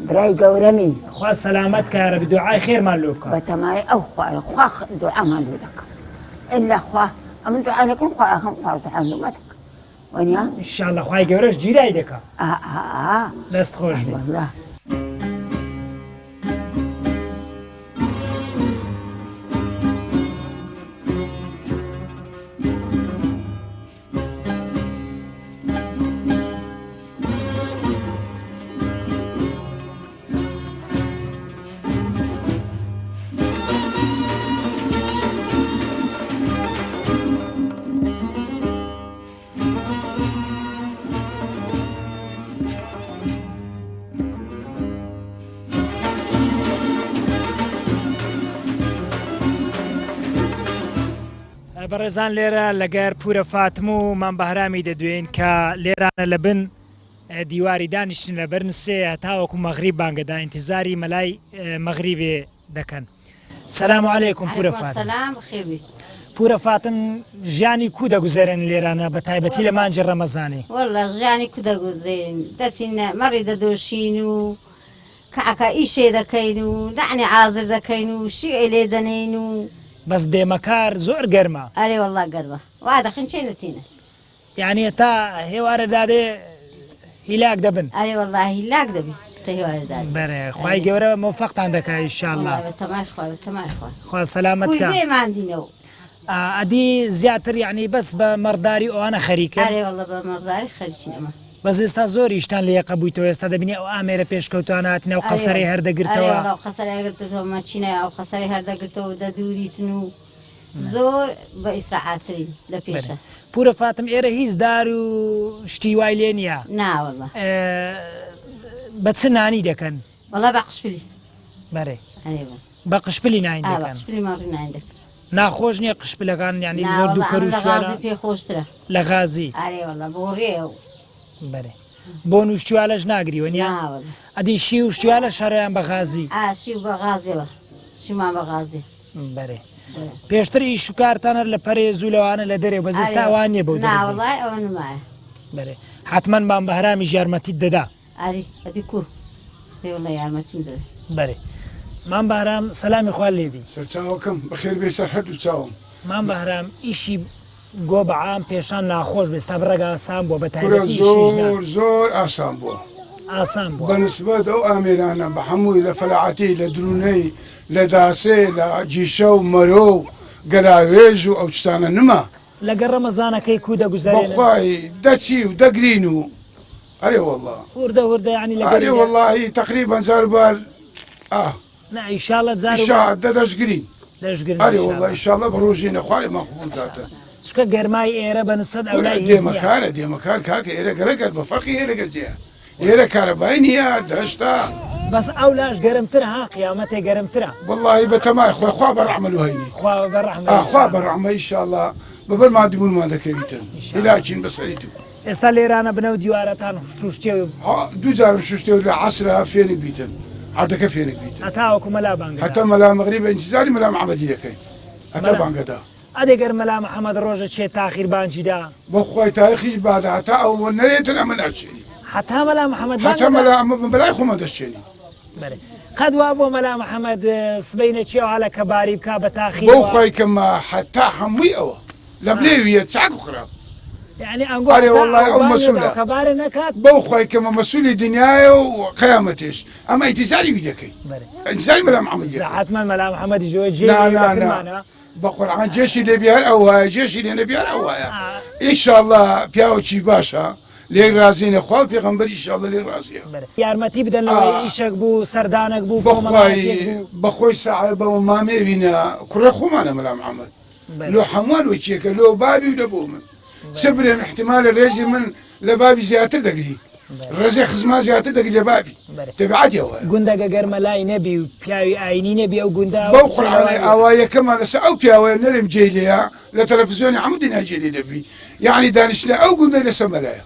برای گەورەمی. خوا سەلامەت کە یا ربی دوعای خێرمان لۆ بکە. بەتەمای ئەو خوایە خوا دوعامان لۆ دەکا. ئیلا خوا ئەمن دوعا دەکەم خوا ئەکەم خوا دوعام لۆ مەدەکا. وەنیا؟ ئینشاءاللە خوای گەورەش گیرای دەکا. ئا ئا ئا. دەست خۆش بی. واللە. بەڕێزان لێرە لەگەر پورە فاتم و مام بەهرامی دەدوێین کە لێرانە لە بن دیواری دانیشتن لە بەر نسێ هەتاوەکو مەغریب بانگەدا ئینتیزاری مەلای مەغریبێ دەکەن. سلام علیکم پورە فاتم. سلام بخێر بی. پورە فاتم ژیانی کو دەگوزەرێن لێرانە بە تایبەتی لە مانگی ڕەمەزانی؟ واللە ژیانی کو دەگوزەرێن دەچین مەڕی دەدۆشین و کەعکە ئیشێ دەکەین و نەعنی عازر دەکەین و شیعێ لێ دەنێین و. بەس دێمەکار زۆر گەرمە. ئەرێ واللە گەرمە وا دەخنچێن لە تینە. یانی تا هێوارە دادێ هیلاک دەبن. ئەرێ وەڵا هیلاک دەبی تا هێوارە دادێ. بەرێ خوای گەورە مۆفەقتان دەکا ئیشاڵڵا. وەڵا بەتەمای خوا بەتەمای خوا. خوا سەلامەت کا. کوی بێماندینەوە. ئەدی زیاتر یانی بەس بە مەڕداری ئەوانە خەریکن؟ ئەرێ وەڵا بە مەڕداری خەریکین ئەمە. بەس ئێستا زۆر ئیشتان لێ یەقە بوویتەوە ئێستا دەبینی ئەو ئامێرە پێشکەوتوانە هاتنە ئەو قەسەرەی هەر دەگرتەوە. ئەرێ وەڵا ئەو قەسەرەی هەر دەگرتەوە مەچینە ئەو قەسەرەی هەر دەگرتەوە دەدووریتن و زۆر بە ئیسراعاترین لە پێشە. پورە فاتم ئێرە هیچ دار و شتی وای لێ نییە؟ نا وەڵا. بە چ نانی دەکەن؟ وەڵا بە قشپلی. بەرێ. ئەرێ وەڵا. بە قشپلی ناین دەکەن. ئا بە قشپلی مەڕی ناین دەکەن. ناخۆش نییە قشپلەکان یانی زۆر دووکەر و شتوانە؟ نا وەڵا ئەمن لە غازی پێ خۆشترە. لە غازی؟ ئەرێ وەڵا بۆڕیە و. بەرێ. بۆ نوشتیوالەش ناگری وەنیە؟ نا وەڵا. ئەدی شی و شتیوالەش هەرەیان بە غازی؟ ئا شی و بە غازێوە. شیمان بە غازێ. بەرێ پێشتر ئیش و کارتان هەر لە پەرێز و لەوانە لە دەرێ بەس ئێستا ئەوان نییە بەو دەرەجەی. نا وەڵای ئەوە نمایە. بەرێ حەتمەن مام بەهرامیش یارمەتیت دەدا. ئەری ئەدی کو ئەی وەڵای یارمەتیم دەدا. بەرێ مام بەهرام سەلامی خوا لێبی. سەرچاوەکەم بەخێر بێی سەر هەردوو چاوم. مام بەهرام ئیشی گۆ بە عام پێشان ناخۆش بێ ئێستا بڕێک ئاسان بووە بە کورە تایبەتی ئیشی ژنان. زۆر زۆر ئاسان بووە. ئاسان بووە. بە نسبەت ئەو ئامێرانە بە هەمووی لە فەلاعەتی لە درونەی لە داسێ لە گیشە و مەرۆ و گەلاوێژ و ئەو شتانە نما. لەگەر ڕەمەزانەکەی کو دەگوزەرێنن؟ بەخوای دەچی و دەگرین و ئەرێ وەڵا. وردە وردە یانی لەگەر. ئەرێ وەڵاهی تەقریبەن جار بار ئا. نا ئیشاڵە جار ئیشا دە دەشگرین. دەشگرن ئەرێ وەڵا ئیشاڵە بە ڕۆژینە خوای مان قبوڵ کاتە. چونکە گەرمای ئێرە بە نسبەت ئەولای هیچ نییە. دێمەکارە دێمەکار کاکە ئێرە گەرە گەرمە فەرقی هەیە لەگەر جێیە. ئێرە کارەبای نییە دەشتە. بەس ئەو لاش گەرمترە ها قیامەتێ گەرمترە. وەڵاهی بەتەمای خۆی خوا بەڕەحمە لۆ هەینی. خوا بەڕەحمە. ئا خوا بەڕەحمە ئیشاڵا بەبەر مادبوونمان دەکەویتن هیلاکین بەسەری تو. ئێستا لێرانە بنەو دیوارەتان شوشتێ و. ها دوو جارم شوشتێ و لە عەسرا فێنک بیتن عەردەکە فێنک بیتن. هەتاوەکو مەلا بانگەدا. هەتا مەلا مەغریب ئینتیزاری مەلا محەمەدی دەکەین هەتا بانگەدا. ئەدێ گەر مەلا محەمەد ڕۆژە چێ تاخیر بانگی دا. بەخوای تاریخیش بادا هەتا ئەو نەرێتن ئەمە ناچێنین. هەتا مەلا محەمەد بانگ هەتا مەلا ئەمە بەلای خۆمان دەچێنین. بەرێ قەت وا بۆ مەلا محەمەد سبەینە چێ ئەو لە کەباری بکا بە تاخیر بەو خوای کە ما هەتا هەمووی ئەوە لە بلێویە چاک و خراپ. یعنی ئەنگۆ ئەرێ وەڵای ئەو مەسولە کەبارە نەکات بەو خوای کە مە مەسولی دنیایە و قیامەتێش ئەمە ئینتیزاری وی دەکەین ئینتیزاری مەلا محەمەد دەکەین. حتمما مەلا محەمەدیش جێ نا نا نا بەقورعان جێشی لێ بی هەر ئەوهایە جێشی لێ نەبی هەر ئەوهایە ئیشاڵڵا پیاوەکی باشە لێی ڕازینە خوا و پێغەمبەر ئیشاڵڵا لێی ڕازیە یارمەتی بدەن لەوەی ئیشێک بوو سەردانێک بوو بەخوای بەخۆی ساعە بە مامێ وینە کوڕێ خۆمانە مەلا محەممەد لۆ هەمووان وەکیەکە لۆ بابی و لە بۆ من چ برێم احتمالە ڕێزی من لە بابی زیاتر دەگری ڕێزی خزمان زیاتر دەگری لە بابی تەبعەتی ئەوە گوندەگە گەر مەلای نەبی و پیاوی ئاینی نەبی ئەو گوندە بەو قورعانەی ئاواییەکەمان لەسەر ئەو پیاوەیە نەرێم جێی لێیە لە تەلەفزیۆنی هەموو دنیا جێی لێ دەبی یەعنی دانیشتنە ئەو گوندەی لەسەر مەلایە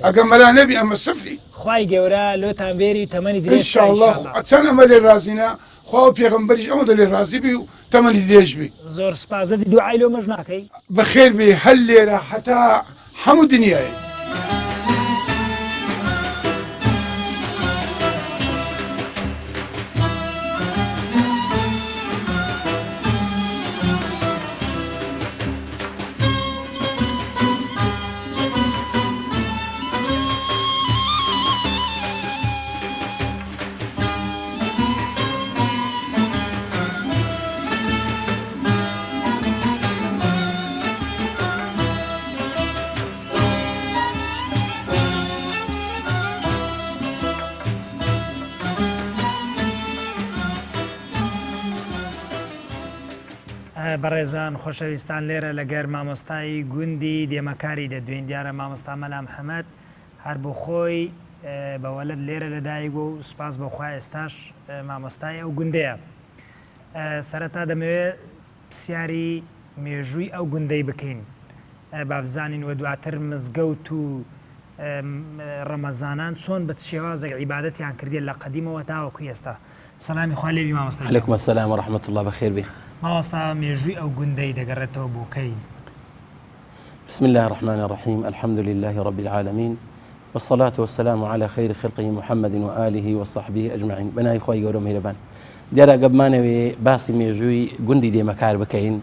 ئەگەر مەلا نەبی ئەمە سفری خوای گەورە لۆتان بێری و تەمەنی درێژ ان شاء الله چەند ئەمە لێ ڕازینە خوا و پێغەمبەریش ئەوەندە لێ ڕازی بی و تەمەنی درێژ بی. زۆر سوپاس دەدی دوعای لۆ مەش ناکەی؟ بەخێر بێی هەر لێرە هەتا هەموو دنیای. بەڕێزان خۆشەویستان لێرە لەگەر مامۆستای گوندی دێمەکاری دەدوێین دیارە مامۆستا مەلا محەمەد هەر بۆ خۆی بە وەلەد لێرە لەدایک بوو و سوپاس بۆ خوا ئێستاش مامۆستای ئەو گوندەیە سەرەتا دەمەوێت پرسیاری مێژووی ئەو گوندەی بکەین با بزانین و دواتر مزگەوت و ڕەمەزانان چۆن بە چ شێوازێک عیبادەتیان کردیە لە قەدیمەوە تاوەکو ئێستا سەلامی خوا لێبی مامۆستا گیان. علیکم السلام و رحمة اللە بەخێر بێی. مامۆستا مێژووی ئەو گوندەی دەگەڕێتەوە بۆ کەی؟ بسم اللە الرحمن الرحیم الحمد للە رب العالمین والصلاة والسلام علی خیر خلقه محمد وآله وصحبه اجمعین بەناوی خوای گەورە و میهرەبان. دیارە ئەگەر بمانەوێ باسی مێژووی گوندی دێمەکار بکەین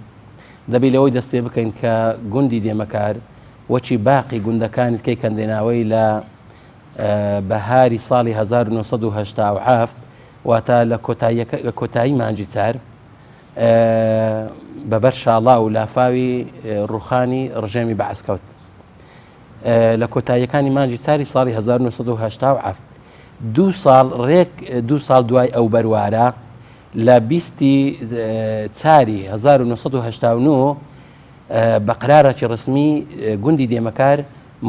دەبی لەوەی دەست پێ بکەین کە گوندی دێمەکار وەکی باقی گوندەکانی تکەی کەندێناوەی لە بەهاری ساڵی 1970 واتە لە کۆتاییەکە لە کۆتایی مانگی چار بە بەر شاڵا و لافاوی ڕوخانی ڕژێمی بەعس کەوت لە کۆتاییەکانی مانگی چاری ساڵی 1970 دوو ساڵ ڕێک دوو ساڵ دوای ئەو بەروارە لە بیستی چاری 1989 بە قرارێکی ڕسمی گوندی دێمەکار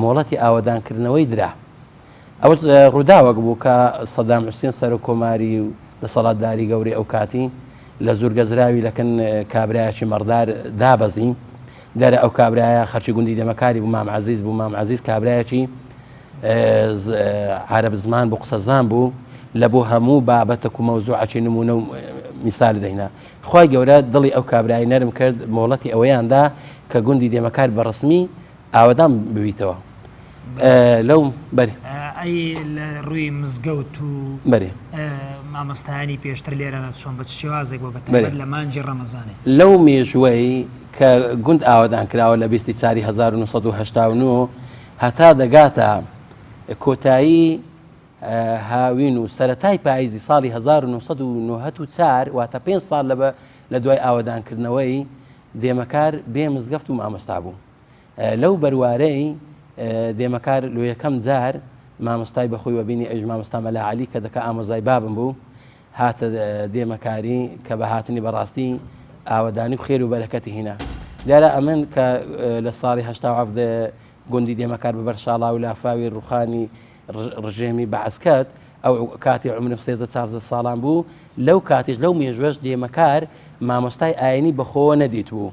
مۆڵەتی ئاوەدانکردنەوەی درا. ئەوەش ڕووداوەک بوو کە سەدام حوسێن سەرۆک کۆماری و دەسەڵاتداری گەورەی ئەو کاتی لە زورگەزراوی لەکن کابرایەکی مەڕدار دابەزی. دیارە ئەو کابرایە خەرکی گوندی دێمەکاری بوو، مام عەزیز بوو. مام عەزیز کابرایەکی عەرەب زمان بوو، قسەزان بوو، لە بۆ هەموو بابەتەک و مەوزوعەکی نموونە و میسال دەینا. خوای گەورە دڵی ئەو کابرای نەرم کرد، مۆڵەتی ئەوەیان دا کە گوندی دێمەکار بە ڕەسمی ئاوەدان ببیتەوە لەو بەری. ئەی لە ڕووی مزگەوت و بەرێ مامۆستایانی پێشتر لێرانە چۆن بە چ شێوازێک بۆ بە تایبەت لە مانگی ڕەمەزانێ؟ لەو مێژووەی کە گوند ئاوەدان کراوە لە بیستی چاری 1989 هەتا دەگاتە کۆتایی هاوین و سەرەتای پاییزی ساڵی 1994 واتە پێنج ساڵ لە دوای ئاوەدانکردنەوەی دێمەکار بێ مزگەفت و مامۆستا بوو. لەو بەروارەی دێمەکار لۆ یەکەم جار مامۆستای بەخۆی وەبینی ئەویش مامۆستا مەلا عەلی کە دەکا ئامۆزای بابم بوو هاتە دێمەکاری کە بە هاتنی بەڕاستی ئاوەدانی و خێر و بەرەکەتی هینا دیارە ئەمن کە لە ساڵی هەشتا و حەفت گوندی دێمەکار بە بەر شاڵاو و لافاوی ڕوخانی ڕژێمی بەعسکەت ئەو کاتی عمرم سێزدە چازدە ساڵان بوو لەو کاتیش لەو مێژوەش دێمەکار مامۆستای ئاینی بەخۆوە نەدیتبوو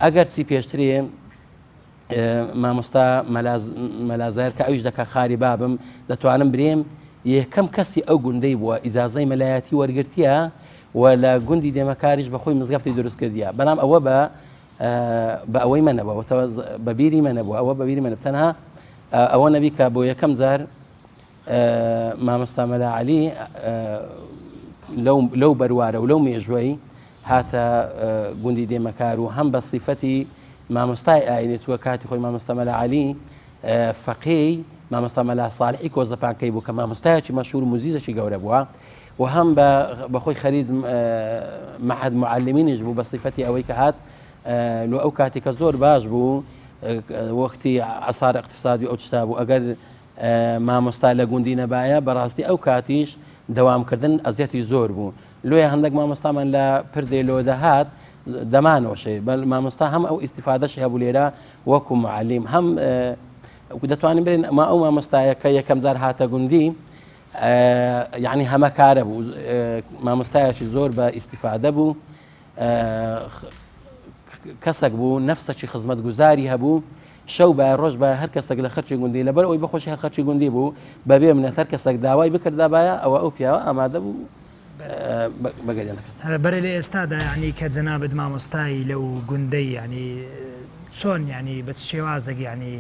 ئەگەرچی پێشترێ مامۆستا مەلازار کە ئەویش دەکا خاری بابم دەتوانم برێم یەکەم کەسی ئەو گوندەی بووە ئیجازەی مەلایەتی وەرگرتیە و لە گوندی دێمەکاریش بەخۆی مزگەفتی دروست کردیە بەڵام ئەوە بە بە ئەوەی مەنەبەوە بە بیری مەنەبوو ئەوە بە بیری منە تەنها ئەوە نەبی کە بۆ یەکەم جار مامۆستا مەلا عەلی لەو بەروارە و لەو مێژوەی هاتە گوندی دێمەکار و هەم بە سیفەتی مامۆستای ئاینی چووە کاتی خۆی مامۆستا مەلا عەلی فەقێی مامۆستا مەلا ساڵحی کۆزەپانکەی بوو کە مامۆستایەکی مەشهور و موزیزەکی گەورە بووە و هەم بەخۆی خەریج معهد معلمینیش بوو بە سیفەتی ئەوەی کە هات لۆ ئەو کاتی کە زۆر باش بوو وەختی عسار اقتصادی ئەو شتا بوو ئەگەر مامۆستا لە گوندی نەبایە بەڕاستی ئەو کاتیش دەوامکردن ئەزیەتی زۆر بوو لۆیە هەندێک مامۆستامان لە پردێ لۆ دەهات دەمانۆشێ بەل مامۆستا هەم ئەو ئیسیفادەش هەبوو لێرە وەکو معلیم هەم دەتوانین برێن ئەمە ئەو مامۆستایە کە یەکەم جار هاتە گوندی یعنی هەمەکارە بوو مامۆستایەکی زۆر بە ئیسیفادە بوو کەسێک بوو نەفسەکی خزمەتگوزاری هەبوو شەو بایە ڕۆژ بایە هەر کەسێک لە خەرکی گوندی لەبەر ئەوی بەخۆشی هەر خەرکی گوندی بوو بەبێ منەت هەر کەسێک داوای بکردابایە ئەوە ئەو پیاوە ئامادە بوو بەگەریان دەکرد. بەرێ لە ئێستادا یانی کە جەنابت مامۆستای لەو گوندەی یانی چۆن یانی بە چ شێوازێک یانی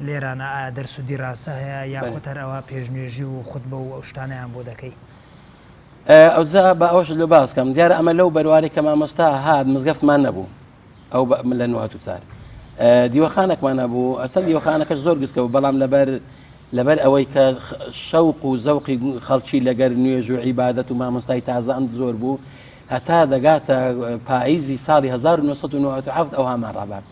لێرانە ئایا دەرس و دیراسە هەیە یاخود هەر ئەوە پێشنوێژی و خوتبە و ئەو شتانەیان بۆ دەکەی؟ ئەوجا با ئەوەش لۆ باس کەم دیارە ئەمە لەو بەروارەی کە مامۆستا هات مزگەفتمان نەبوو ئەو لە نوات و چار دیوەخانێکمان هەبوو ئەچەند دیوەخانەکەش زۆر گسکە بوو بەڵام لەبەر لەبەر ئەوەی کە شەوق و زەوقی خەڵکی لەگەر نوێژ و عیبادەت و مامۆستای تازە ئەم زۆر بوو هەتا دەگاتە پاییزی ساڵی 1997 ئەو هامان ڕابارد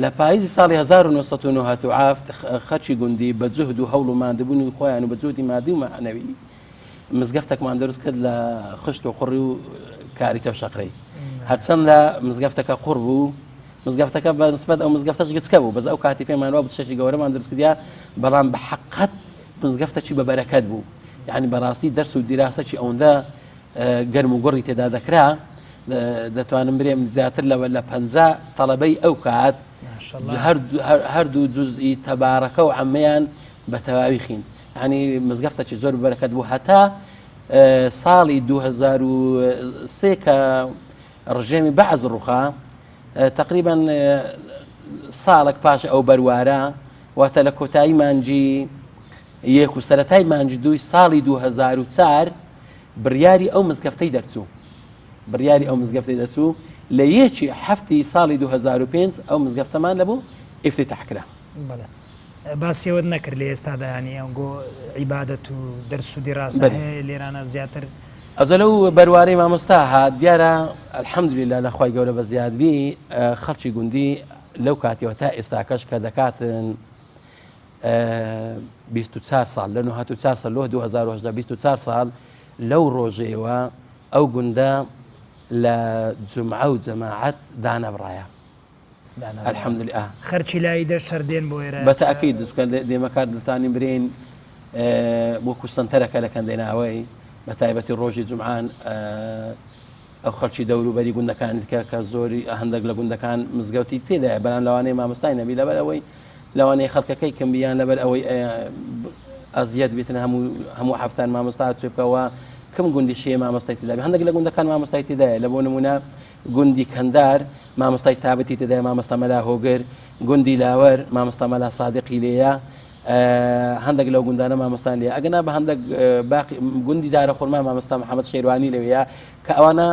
لە پاییزی ساڵی 1997 خەرکی گوندی بە جهد و هەوڵ و ماندبوونی خۆیان و بە جهدی مادی و مەعنەوی مزگەفتێکمان دروست کرد لە خشت و قوڕی و کاریتە و شەقرەی هەرچەندە مزگەفتەکە قوڕ بوو مزگەفتەکە بە نسبەت ئەو مزگەفتەش گچکە بوو بەس ئەو کاتی پێمان وا بوو شتێکی گەورەمان دروست کردیا بەڵام بە حەقەت مزگەفتەکی بە بەرەکەت بوو یعنی بەڕاستی دەرس و دیراسەکی ئەوەندە گەرم و گوڕی تێدا دەکرا دەتوانم برێم زیاتر لەوە لە پ تەڵەبەی ئەو کات هەردوو جزئی تەبارەکە و عەمەیان بە تەواوی خین ینی مزگەفتەکی زۆر بەرەکەت بوو هەتا ساڵی 2003 کە ڕژێمی بەعس ڕوخا تقریبا ساڵێک پاش ئەو بەروارە واتە لە کۆتایی مانجی یەک و سەتای مانجی دووی ساڵی 2004 بڕیاری ئەو مزگەفتەی دەرچوو بڕیاری ئەو مزگەفتەی دەرچوو لە یەکی هەفتی ساڵی 2005 ئەو مزگەفتەمان لە بوو ئیفتتاح کرا. بەڵێ باسی ئەوەت نەکرد لە ئێستادا یانی ئەنگۆ عیبادەت و دەرس و دیراسە هەیە لێرانە زیاتر؟ ئەجە لەو بەروارەی مامۆستا هات دیارە الحمدللە لە خوای گەورە بە زیادبی خەڵکی گوندی لەو کاتیەوە تا ئێستاکەش کە دەکاتن 24 ساڵ لە 94 ساڵ لۆ 2018 24 ساڵ لەو ڕۆژەیەوە ئەو گوندە لە جمعە و جەماعەت دانەبڕایە الحمدللە خەرچی لای دە شەر دێن بۆ ئێرە بە تاکید چونکە دێمەکار دەتوانین برێین وەکو سنتەرەکە لە کەندێناوەی بە تایبەتی ڕۆژی جمعان ئەو خەڵکی دەوروبەری گوندەکانی دیکە کە زۆری هەندێک لە گوندەکان مزگەوتی تێدایە بەڵام لەوانەیە مامۆستای نەبی لەبەر ئەوەی لەوانەیە خەڵکەکەی کەم بیان لەبەر ئەوەی ئەزیەت بێتن هەموو هەموو هەفتان مامۆستا چێ بکەوە کەم گوندی شێ مامۆستای تێدا هەندێک لە گوندەکان مامۆستای تێدایە لە بۆ نمونە گوندی کەندار مامۆستای تابەتی تێدایە مامۆستا مەلا هۆگر گوندی لاوەر مامۆستا مەلا سادقی لێیە هەندێک لەو گوندانە مامۆستان لێ ئەگەنا بە هەندێک باقی گوندی دارە خورما مامۆستا محەممەد شێروانی لەوەیە کە ئەوانە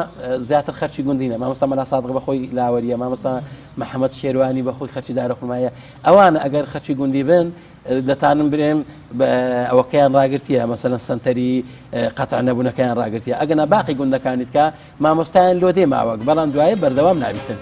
زیاتر خەرچی گوندینە مامۆستا مەلا سادق بەخۆی لاوەریە مامۆستا محەممەد شێروانی بەخۆی خەرچی دارە خورمایە ئەوانە ئەگەر خەرچی گوندی بن دەتانم برێم ئەوەکەیان ڕاگرتیە مەسەلەن سنتەری قەتع نەبوونەکەیان ڕاگرتیە ئەگەنا باقی گوندەکانیت کە مامۆستایان لۆ دێ ماوەک بەڵام دوایە بەردەوام نابیتن.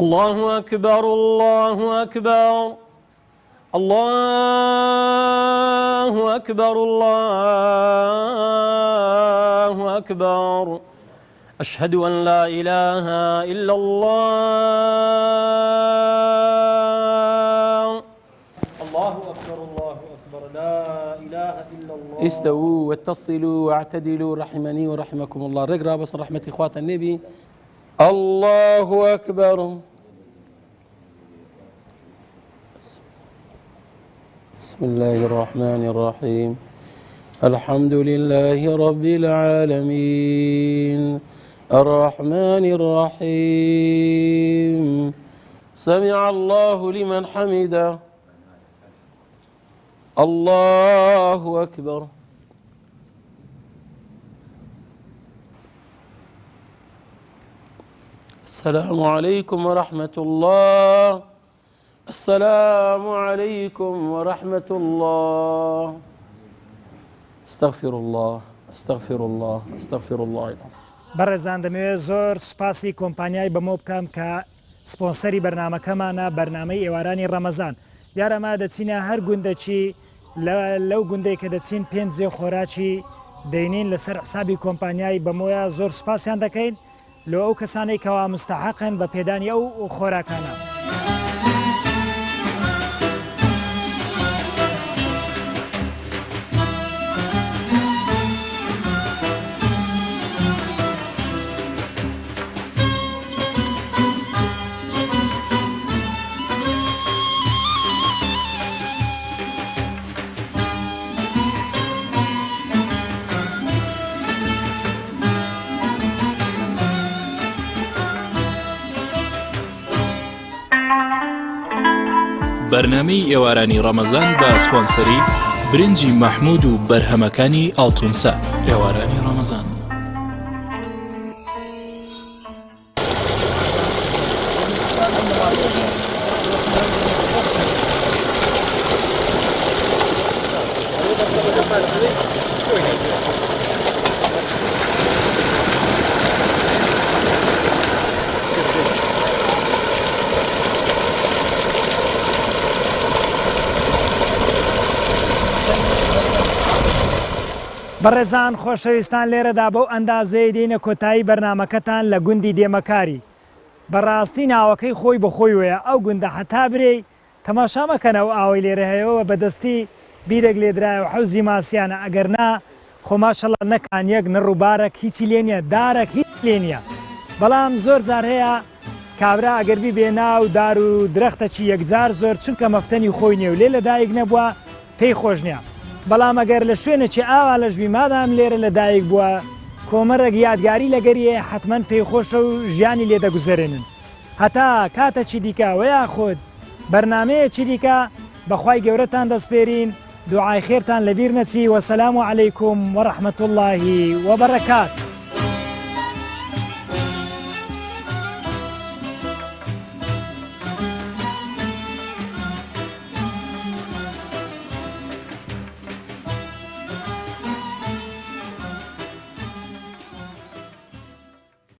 الله أكبر الله أكبر الله أكبر الله أكبر أشهد أن لا إله إلا الله الله أكبر الله أكبر لا إله إلا الله استووا واتصلوا واعتدلوا رحمني ورحمكم الله رقرا بس رحمة إخوات النبي الله أكبر بسم الله الرحمن الرحيم الحمد لله رب العالمين الرحمن الرحيم سمع الله لمن حمده الله أكبر السلام عليكم ورحمة الله السلام عليكم ورحمة الله استغفر الله استغفر الله استغفر الله بەڕێزان دەمەوێت زۆر سوپاسی کۆمپانیای بەمۆ بکەم کە سپۆنسەری بەرنامەکەمانە بەرنامەی ئێوارانی ڕەمەزان دیارە ئەمە دەچینە هەر گوندەکی لەو گوندەی کە دەچین پێنج جێ خۆراکی دەینین لەسەر حسابی کۆمپانیای بەمۆیە زۆر سوپاسیان دەکەین لۆ ئەو کەسانەی کەوا مستحەقن بە پێدانی ئەو خۆراکانە. بەرنامەی ئێوارانی ڕەمەزان بە سپۆنسەری برنجی مەحمود و بەرهەمەکانی ئاڵتونسا ئێوارانی ڕەمەزان. بەڕێزان خۆشەویستان لێرەدا بەو ئەندازەیە دێینە کۆتایی بەرنامەکەتان لە گوندی دێمەکاری بەڕاستی ناوەکەی خۆی بەخۆیوەیە ئەو گوندە هەتا برێی تەماشا مەکەن ئەو ئاوەی لێرە هەیە و بەدەستی بیرێک لێدرایە و حەوزی ماسیانە ئەگەر نا خۆ ماشەڵا نە کانیەک نە ڕووبارەک هیچی لێ نیە دارەک هیچ لێ نیە بەڵام زۆر جار هەیە کابرا ئەگەر بیبێ ناو دار و درەختەکی یەکجار زۆر چونکە مەفتەنی خۆی نیە و لێ لەدایک نەبووە پێی خۆش نیە بەڵام ئەگەر لە شوێنێکی ئاوا لەش بی مادام لێرە لەدایک بووە کۆمەرەک یادگاری لەگەریە حەتمەن پێی خۆشە و ژیانی لێ دەگوزەرێنن. هەتا کاتەکی دیکە وەیاخود بەرنامەیەکی دیکە بەخوای گەورەتان دەسپێرین دوعای خێرتان لەبیر نەچی وەسەلام علیکم وەرحمەت اللە وبرکاته.